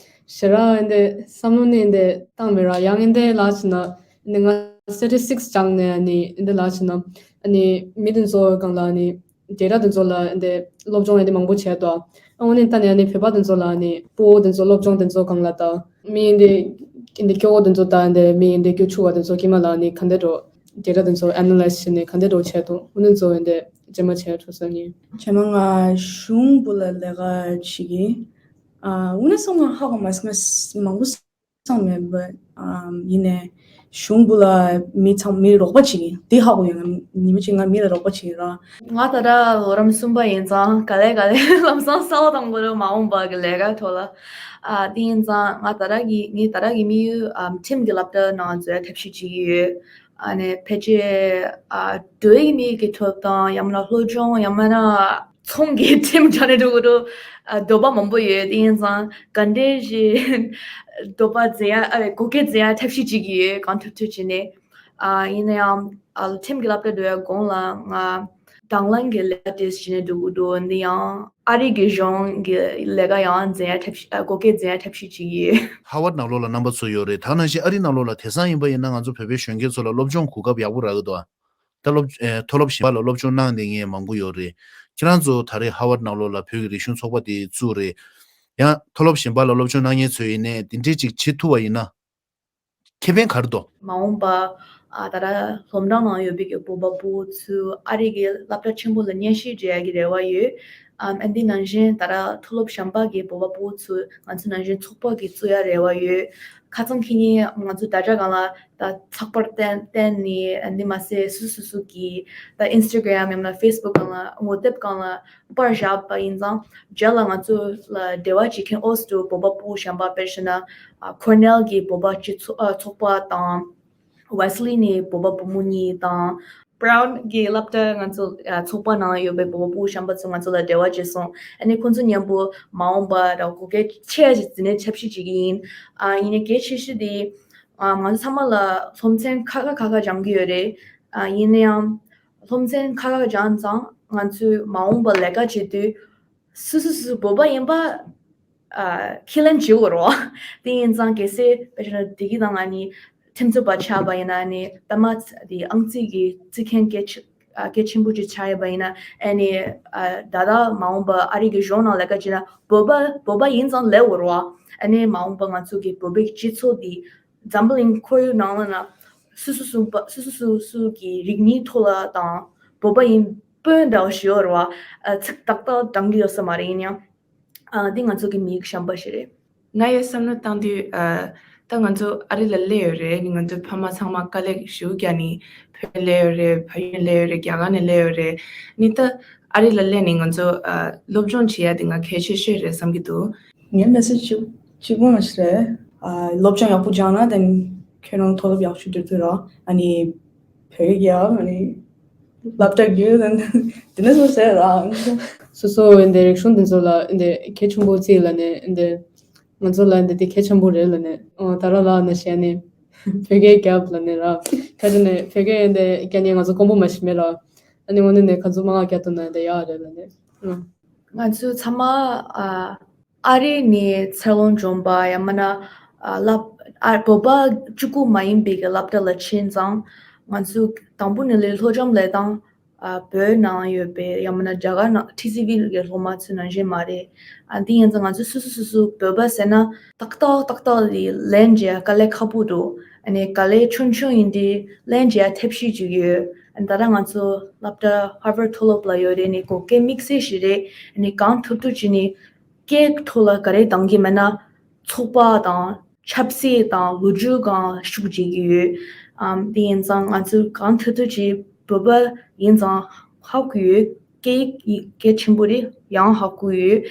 ཞེ་དྲག་འདི་བསམ་བློ་ནི་འདི་བཏང་མེད་ར། ཡང་འདི་ལ་ཕྱིན་ན་འདི་ང་སི་ཊེ་ཊིག་སི་སྦྱངས་ནས་ནི་འདི་ལ་ཕྱིན་ན་ནི་མི་དེ་ཚོ་སྒང་ལ་ནི་ཌེ་ཊ་དེ་ཚོ་ལ་འདི་སློབ་སྦྱོང་ཡང་འདི་མང་པོ་བྱས་འདུག་ཨ་འོ་ནི་ད་ནི་ནི་བོད་པ་དེ་ཚོ་ལ་ནི་སྤོ་བོ་དེ་ཚོ་སློབ་སྦྱོང་དེ་ཚོ་སྒང་ལ་ད་མི་འདི་འདི་སྐྱོ་བོ་དེ་ཚོ་ད་འདི་མི་འདི་སྐྱོ་ཆུ་བ་དེ་ཚོ་ཀྱི་མ་ལ་ནི་ག་འདི་འགྲོ། རྒྱལ་ཁབ་དེ་ཚོ་ཨེ་ན་ལའི་ཛི་བྱས་ནས་ག་འདྲ་འགྲོ་བྱས་འདུག་དངོས་གནས་ཚོ་འདི་རྗེས་མ་བྱས་འགྲོ་ས་ནི། རྗེས་མ་ང་གཞུང་པོ་ལ་ལས་ཀ་བྱེད་ཀྱི། ཨ་དངོས་གནས་སོང་ང་ཧ་གོ་མ་སོང་། ང་མང་པོ་བསམ་མེད་པ། ཨམ་ཡིན་ནའི་གཞུང་པོ་ལ་མི་ཚང་མི་རོགས་པ་བྱེད་ཀྱི་འདི་ཧ་གོ་ཡོད། ང་ཉི་མ་གཅིག་ང་མི་ལ་རོགས་པ་བྱེད་ཀྱི་ར། ང་ད་ལྟ་ལོ་རབས་གསུམ་པ་ཡིན་ཙང་ག་ལེ་ག་ལེ་ལམ་སང་གསར་པ་དང་པོ་རེད། མ་འོངས་པ་གི་ལས་ཀ་ཐོག་ལ། ཨ་དེ་ཡིན་ཙང་ང་ད་ལྟ་གི་ངའི་ད་ལྟ་གི་དམིགས་ཡུལ་ཨམ་ཁྲིམས་ཀྱི་སློབ་གྲྭ་ནང་འཛུལ་ཡ་ཐབས་ཤེས་བྱེད་ཀྱི་ཡོད། ཨ་ནི་ཕལ་ཆེར་ཨ་འགྲོ་ཡི་མི་གི་ཐོབ་ཐང་ཡང་མིན་ན་སློབ་སྦྱོང་ཡང་མིན་ན་ཚོང་གི་ཁྲིམས་སྦྱང་ནས་འགྲོ་གི་འདུག་ཨ་འདོད་པ་མང་པོ་ཡོད། དེ་ཡིན་ཙང་ག་འདྲས་ཞིག་འདོད་པ་འཛིན་ཡ་ཨ་བོད་སྐད་འཛིན་ཡ་ཐབས་ཤེས་བྱེད་ཀྱི་ཡོད། གང་ཐུབ་ཐུབ་བྱས་ནས། ཨ་ཡིན་ན་ཡང་ཨ་ཁྲིམས་ཀྱི་སློབ་གྲྭ་འགྲོ་ཡ་གོང་ལ་ང་དང་བླངས་ཀྱི་ལས་ཀ་དེ་བྱས་ནས་འགྲོ་གི་འདུག་འདི་ཡང་ཨ་རི་གི་གཞུང་གི་ལས་ཀ་ཡང་འཛིན་ཡ་ཐབས་ཤེས་ཨ་བོད་སྐད་འཛིན་ཡ་ཐབས་ཤེས་བྱེད་ཀྱི་ཡོད། ཧ་ཝར་ནང་ལོགས་ལ་རྣམ་པ་ཚོ་ཡོད་རེད། ད་ནང་བཞིན་ཨ་རི་ནང་ལོགས་ལ་དེང་སང་ཡིན་པ་ཡིན་ན་ང་ཚོ་བོད་པའི་གཞོན་སྐྱེས་ཚོ་ལ་སློབ་སྦྱོང་གོ་སྐབས་ཡག་པོ་རག་གི་འདུག་ད་སློབ་ཨེ་མཐོ་སློབ་གཞན་པ་ལ་སློབ་སྦྱོང་གནང་བསྡད་མཁན་མང་པོ་ཡོད་རེད། ཁྱེད་རང་ཚོ་ད་རེས་ཧ་ཝར་ནང་ལོགས་ལ་བོད་ཀྱི་རིག་གཞུང་ཚོགས་པ་དེ་བཙུགས་རེད། ཡང་མཐོ་སློབ་གཞན་པ་ལ་སློབ་སྦྱོང་གནང་མཁན་ཚོས་ཡིན་ནའི་དེ་འདྲས་ཅིག་བྱེད་ཐུབ་པ་ཡིན་ན། ཁེ་ཕན་ག་རེ་འདུག་མ་འོངས་པ་ཨ་ད་ལྟ་སློབ་གྲྭ་ནང་ཡོད་པའི་གི་བོད་པ་ཕྲུ་གུ་ཚོས་ཨ་རི་གི་སློབ་གྲྭ་ཆེན་པོ་ལ་མཉམ་ཞུགས་བྱེད་ཡ་གི་རེ་བ་ཡོད། ཨམ་ཨ་འདི་ནང་བཞིན་ད་ལྟ་མཐོ་སློབ་གཞན་པ་གི་བོད་པ་ཕྲུ་གུ་ཚོས་ང་ཚོ་ནང་བཞིན་ཚོགས་པ་གི་བཙུགས་ཡ་རེ་བ་ཡོད། ཁ་སང་ཁེ་ཉིན་ང་ཚོ་དྲ་རྒྱ་སྒང་ལ་ད་ཚགས་པར་བཏོན་བཏོན་ནས་ཨ་འདི་མ་ཟད་སོ་སོ་སོ་གི་ད་ཨིན་སི་ཊ་གྷ་རམ་ཡང་ན་ཕེ་སི་བུག་སྒང་ལ་ངོ་དེབ་སྒང་ལ་པར་བཞག་པ་ཡིན་ཙང་རྗེས་ལ་ང་ཚོ་ལ་འབྲེལ་བ་བྱེད་མཁན་ཨོ་སི་ཊོ་བོད་པ་ཕྲུ་གུ་གཞན་པ་དཔེར་བྱས་ན་ཨ་ཁོར་ནེལ་གྱི་བོད་པ་སྤྱི་ཚོགས་ཨ་ཚོགས་པ་དང་། ཝེ་སི་ལི་ནས་བོད་པ་བུ་མོ་གཉིས་དང་། བྷ་རའུན་གྱི་སློབ་གྲྭ་ང་ཚོ་ཨ་ཚོགས་པ་ནང་ཡོད་པའི་བོད་པ་ཕྲུ་གུ་གཞན་པ་ཚོ་ང་ཚོ་ལ་འབྲེལ་བ་བྱས་སོང་། ཨ་ནི་ཁོང་ཚོ་མཉམ་པོ་མ་འོངས་པ་ལ་བོད་སྐད་ཆེ་ཞིག་འཛིན་ནས་ཆབ་སྲིད་ཅིག་ཡིན། ཨ་ཡིན་ནའི་གལ་ཆེ་ཤོས་དེ་ཨ་ང་ཚོ་ཚང་མ་ལ་སློབ་ཚན་ཁག་ཁག་ཁག་ཁག་སྦྱང་གི་ཡོད་རེད། ཨ་ཡིན་ན་ཡང་སློབ་ཚན་ཁག་ཁག་སྦྱངས་ཙང་ང་ཚོས་མ་འོངས་པ་ལས་ཀ་བྱེད་དུས། སུ་སུ་སུ་བོད་པ་ཡིན་པ་ཨ་ཁས་ལེན་བྱེད་དགོས་རེད་བ། དེ་ཡིན་ཙང་གལ་སྲིད་དཔེར་ན་བདེ་སྐྱིད་དང་ང་གཉིས་ཁྲིམས་རྩོད་པ་ཆགས་པ་ཡིན་ན་ནི་ད་མ་དེ་ཨང་རྩིས་ཀྱི་རྩིས་མཁན་གལ་ཆེ་ཨ་གལ་ཆེན་པོ་ཅིག་ཆགས་ཡོད་པ་ཡིན་ན་ཨ་ནི་ཨ་ད་ལྟ་མ་འོངས་པ་ཨ་རི་གི་གཞུང་ནང་ལས་ཀ་བྱེད་ན་བོད་པ་བོད་པ་ཡིན་ཙང་ལས་དགོས་རེད་བ། ཨ་ནི་མ་འོངས་པ་ང་ཚོ་གི་བོད་པའི་སྤྱི་ཚོགས་འདི་འཛམ་བུ་གླིང་ཁོར་ཡུག་ནང་ལ་ན་སུ་སུ་སུ་པ་སུ་སུ་སུ་སུ་གི་རིག་གནས་ཐོག་ལ་དང་བོད་པ་ཡིན་དཔོན་འདྲ་བོ་ཞིག་ཡོད་རེད་བ། ཨ་ཚིག་ཏག་ཏག་འདྲ་གི་ཡོད་ས་མ་རེད། ཡིན་ཡང་ཨ་འདི་ང་ཚོ་གི་མིག་གཞན་པ་ཞིག་རེད། ང་ཡི་བསམ་བློ་བཏང་དུས་ཨ་ད་ང་ཚོ་ཨ་རི་ལ་སླེབས་ཡོད་རེད། ང་ཚོ་ཕ་མ་ཚང་མ་དཀའ་ལས་ཞེ་པོ་བརྒྱབ་ནས་བོད་ནས་སླེབས་ཡོད་རེད། ཕ་ཡུལ་ནས་སླེབས་ཡོད་རེད། རྒྱ་གར་ནས་སླེབས་ཡོད་རེད། ནི་ད་ཨ་རི་ལ་སླེབས་ནས་ང་ཚོ་ཨ་སློབ་སྦྱོང་བྱེད་ཡ་དེ་ང་གལ་ཆེ་ཤོས་རེད་བསམ་གྱི་འདུག་ངའི་མེ་སེ་ཇི་གཅིག་གཅིག་པོ་མ་ཞིག་རེད། ཨ་སློབ་སྦྱོང་ཡག་པོ་སྦྱངས་ན་དེ་ཁྱོད་རང་མཐོ་སློབ་ཡག་ཤོས་འགྲོ་ཐུབ་ར། ཨ་ནི་བོད་ཡིག་ཡག་ཨ་ནི་སློབ་གྲྭ་རྒྱུ་དེ་འདྲ་སོ་ཟེར་ར། སོ་སོ་འདི་རིག་གཞུང་འདི་ཚོ་ལ་འདི་གལ་ཆེན་པོ་བརྩིས་ལ་ནི་འདི་ང་ཚོ་ལ་འདི་དེ་གལ་ཆེན་པོ་རེད་ལ་ནི་ཨོ་ད་ར་ལ་ནི་བཤད་ནི་བོད་སྐད་རྒྱབ་ལ་ནི་ར་ཁ་ཅིག་ནི་བོད་སྐད་འདི་རྒྱབ་ནི་ང་ཚོ་དཀོན་པོ་མ་ཞིག་མེད་ར། ཨ་ནི་འོ་ནི་ནི་ཁ་ཚོ་མ་ང་རྒྱབ་ཐུབ་ན་འདི་ཡག་རེད་ལ་ནི་ཨོ། ང་ཚོ་ཚང་མ་ཨ་ཨ་རི་ནས་ཚར་ལོངས་བྱུང་པ་ཡང་མིན་ན་ཨ་སློབ་ཨ་བོད་པ་གཅིག་པུ་མ་ཡིན་པའི་གི་སློབ་གྲྭ་ལ་ཕྱིན་ཙང་ང་ཚོ་དང་པོ་ནས་ལས་སློབ་སྦྱོང་ལས་སྟངས་ཨ་བོད་ནང་ཡོད་པའི་ཡང་མིན་ན་རྒྱ་གར་ནང་ཊི་སི་ཝི་གི་སློབ་མ་ཚོ་ནང་བཞིན་མ་རེད། ཨ་འདི་ཡིན་ཙང་ང་ཚོ་སོ་སོ་སོ་སོ་བོད་པ་ཟེར་ན་ཏག་ཏག་ཏག་ཏག་ལས་ལན་རྒྱག་དཀའ་ལས་ཁག་པོ་འདུག་ཨ་ནི་དཀའ་ལས་ཆུང་ཆུང་ཡིན་དུས་ལན་རྒྱག་ཐབས་ཤེས་ཅིག་ཡོད། ཨ་ནི་ད་ལྟ་ང་ཚོ་སློབ་གྲྭ་ཧར་ཝར་མཐོ་སློབ་ལ་ཡོད་རེད། ནི་གོ་སྐབས་དམིགས་བསལ་ཞིག་རེད། ཨ་ནི་གང་ཐུབ་ཐུབ་བྱས་ནས་སྐད་ཐོག་ལ་ག་རེ་གཏང་གི་མེད་ན་ཚོགས་པ་དང་ཆབ་སྲིད་དང་ལོ་རྒྱུས་སྒང་ཤུགས་རྒྱག་གི་ཡོད། ཨམ་དེ་ཡིན་ཙང་ང་ཚོ་གང་ཐུབ་ཐུབ་ཀྱིས་བོད་པ་ཡིན་ཙང་ཧ་གོ་ཡོད། སྐད་ཡིག་གལ་ཆེན་པོ་རེད། ཡང་ཧ་གོ་ཡོད།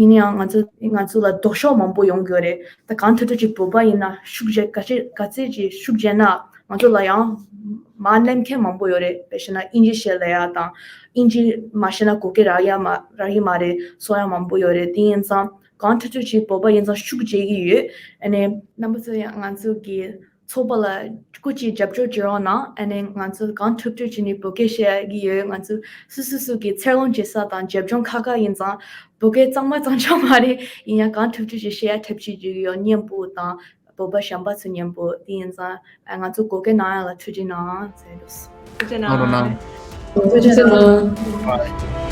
ཡིན་ཡང་ང་ཚོ་ང་ཚོ་ལ་ལྡོག་ཕྱོགས་མང་པོ་ཡོང་གི་ཡོད་རེད། ད་གང་ཐུབ་ཐུབ་ཀྱིས་བོད་པ་ཡིན་ན་ཤུགས་རྒྱག་ག་ཚད་ག་ཚད་ཀྱིས་ཤུགས་རྒྱག་ན་ང་ཚོ་ལ་ཡང་མར་སླེབས་མཁན་མང་པོ་ཡོད་རེད། དཔེ་བཤད་ན་དབྱིན་ཇི་བཤད་ལ་ཡ་དང་དབྱིན་ཇི་མ་ཤེས་ན་གོ་སྐབས་རག་ཡ་མ་རག་གི་མ་རེད། སོགས་ཡང་མང་པོ་ཡོད་རེད། དེ་ཡིན་ཙང་གང་ཐུབ་ཐུབ་ཀྱིས་བོད་པ་ཡིན་ཙང་ཤུགས་རྒྱག་གི་ཡོད། ཨ་ནི་རྣམ་པ་ཚོ་ཡང་ང་ཚོ་གི་ཚོགས་པ་ལ་སྐུ་མཁྱེན་རྒྱབ་སྐྱོར་བྱེད་རོགས་གནང་། ཨ་ནི་ང་ཚོ་གང་ཐུབ་ཐུབ་བྱས་ནས་བོད་སྐད་བཤད་ཀྱི་ཡོད། ང་ཚོ་སུ་སུ་སུ་གི་ཚུར་ལོངས་བྱེད་ས་དང་རྒྱབ་ལྗོངས་ཁག་ཁག་ཡིན་ཙང་བོད་སྐད་གཙང་མ་གཙང་ཆོག་མ་རེད། ཡིན་ཡང་གང་ཐུབ་ཐུབ་ཀྱིས་བཤད་ཡ་ཐབས་ཤེས་བྱེད་ཀྱི་ཡོད། མཉམ་པོ་དང་བོད་པ་གཞན་པ་ཚོ་མཉམ་པོ། དེ་ཡིན་ཙང་ང་ཚོ་གོ་སྐབས་གནང་ཡ་ལ་ཐུགས་རྗེ་གནང་ཟེར་འདུག་ཐུགས་རྗེ་གནང་། ཐུགས་རྗེ་གནང་།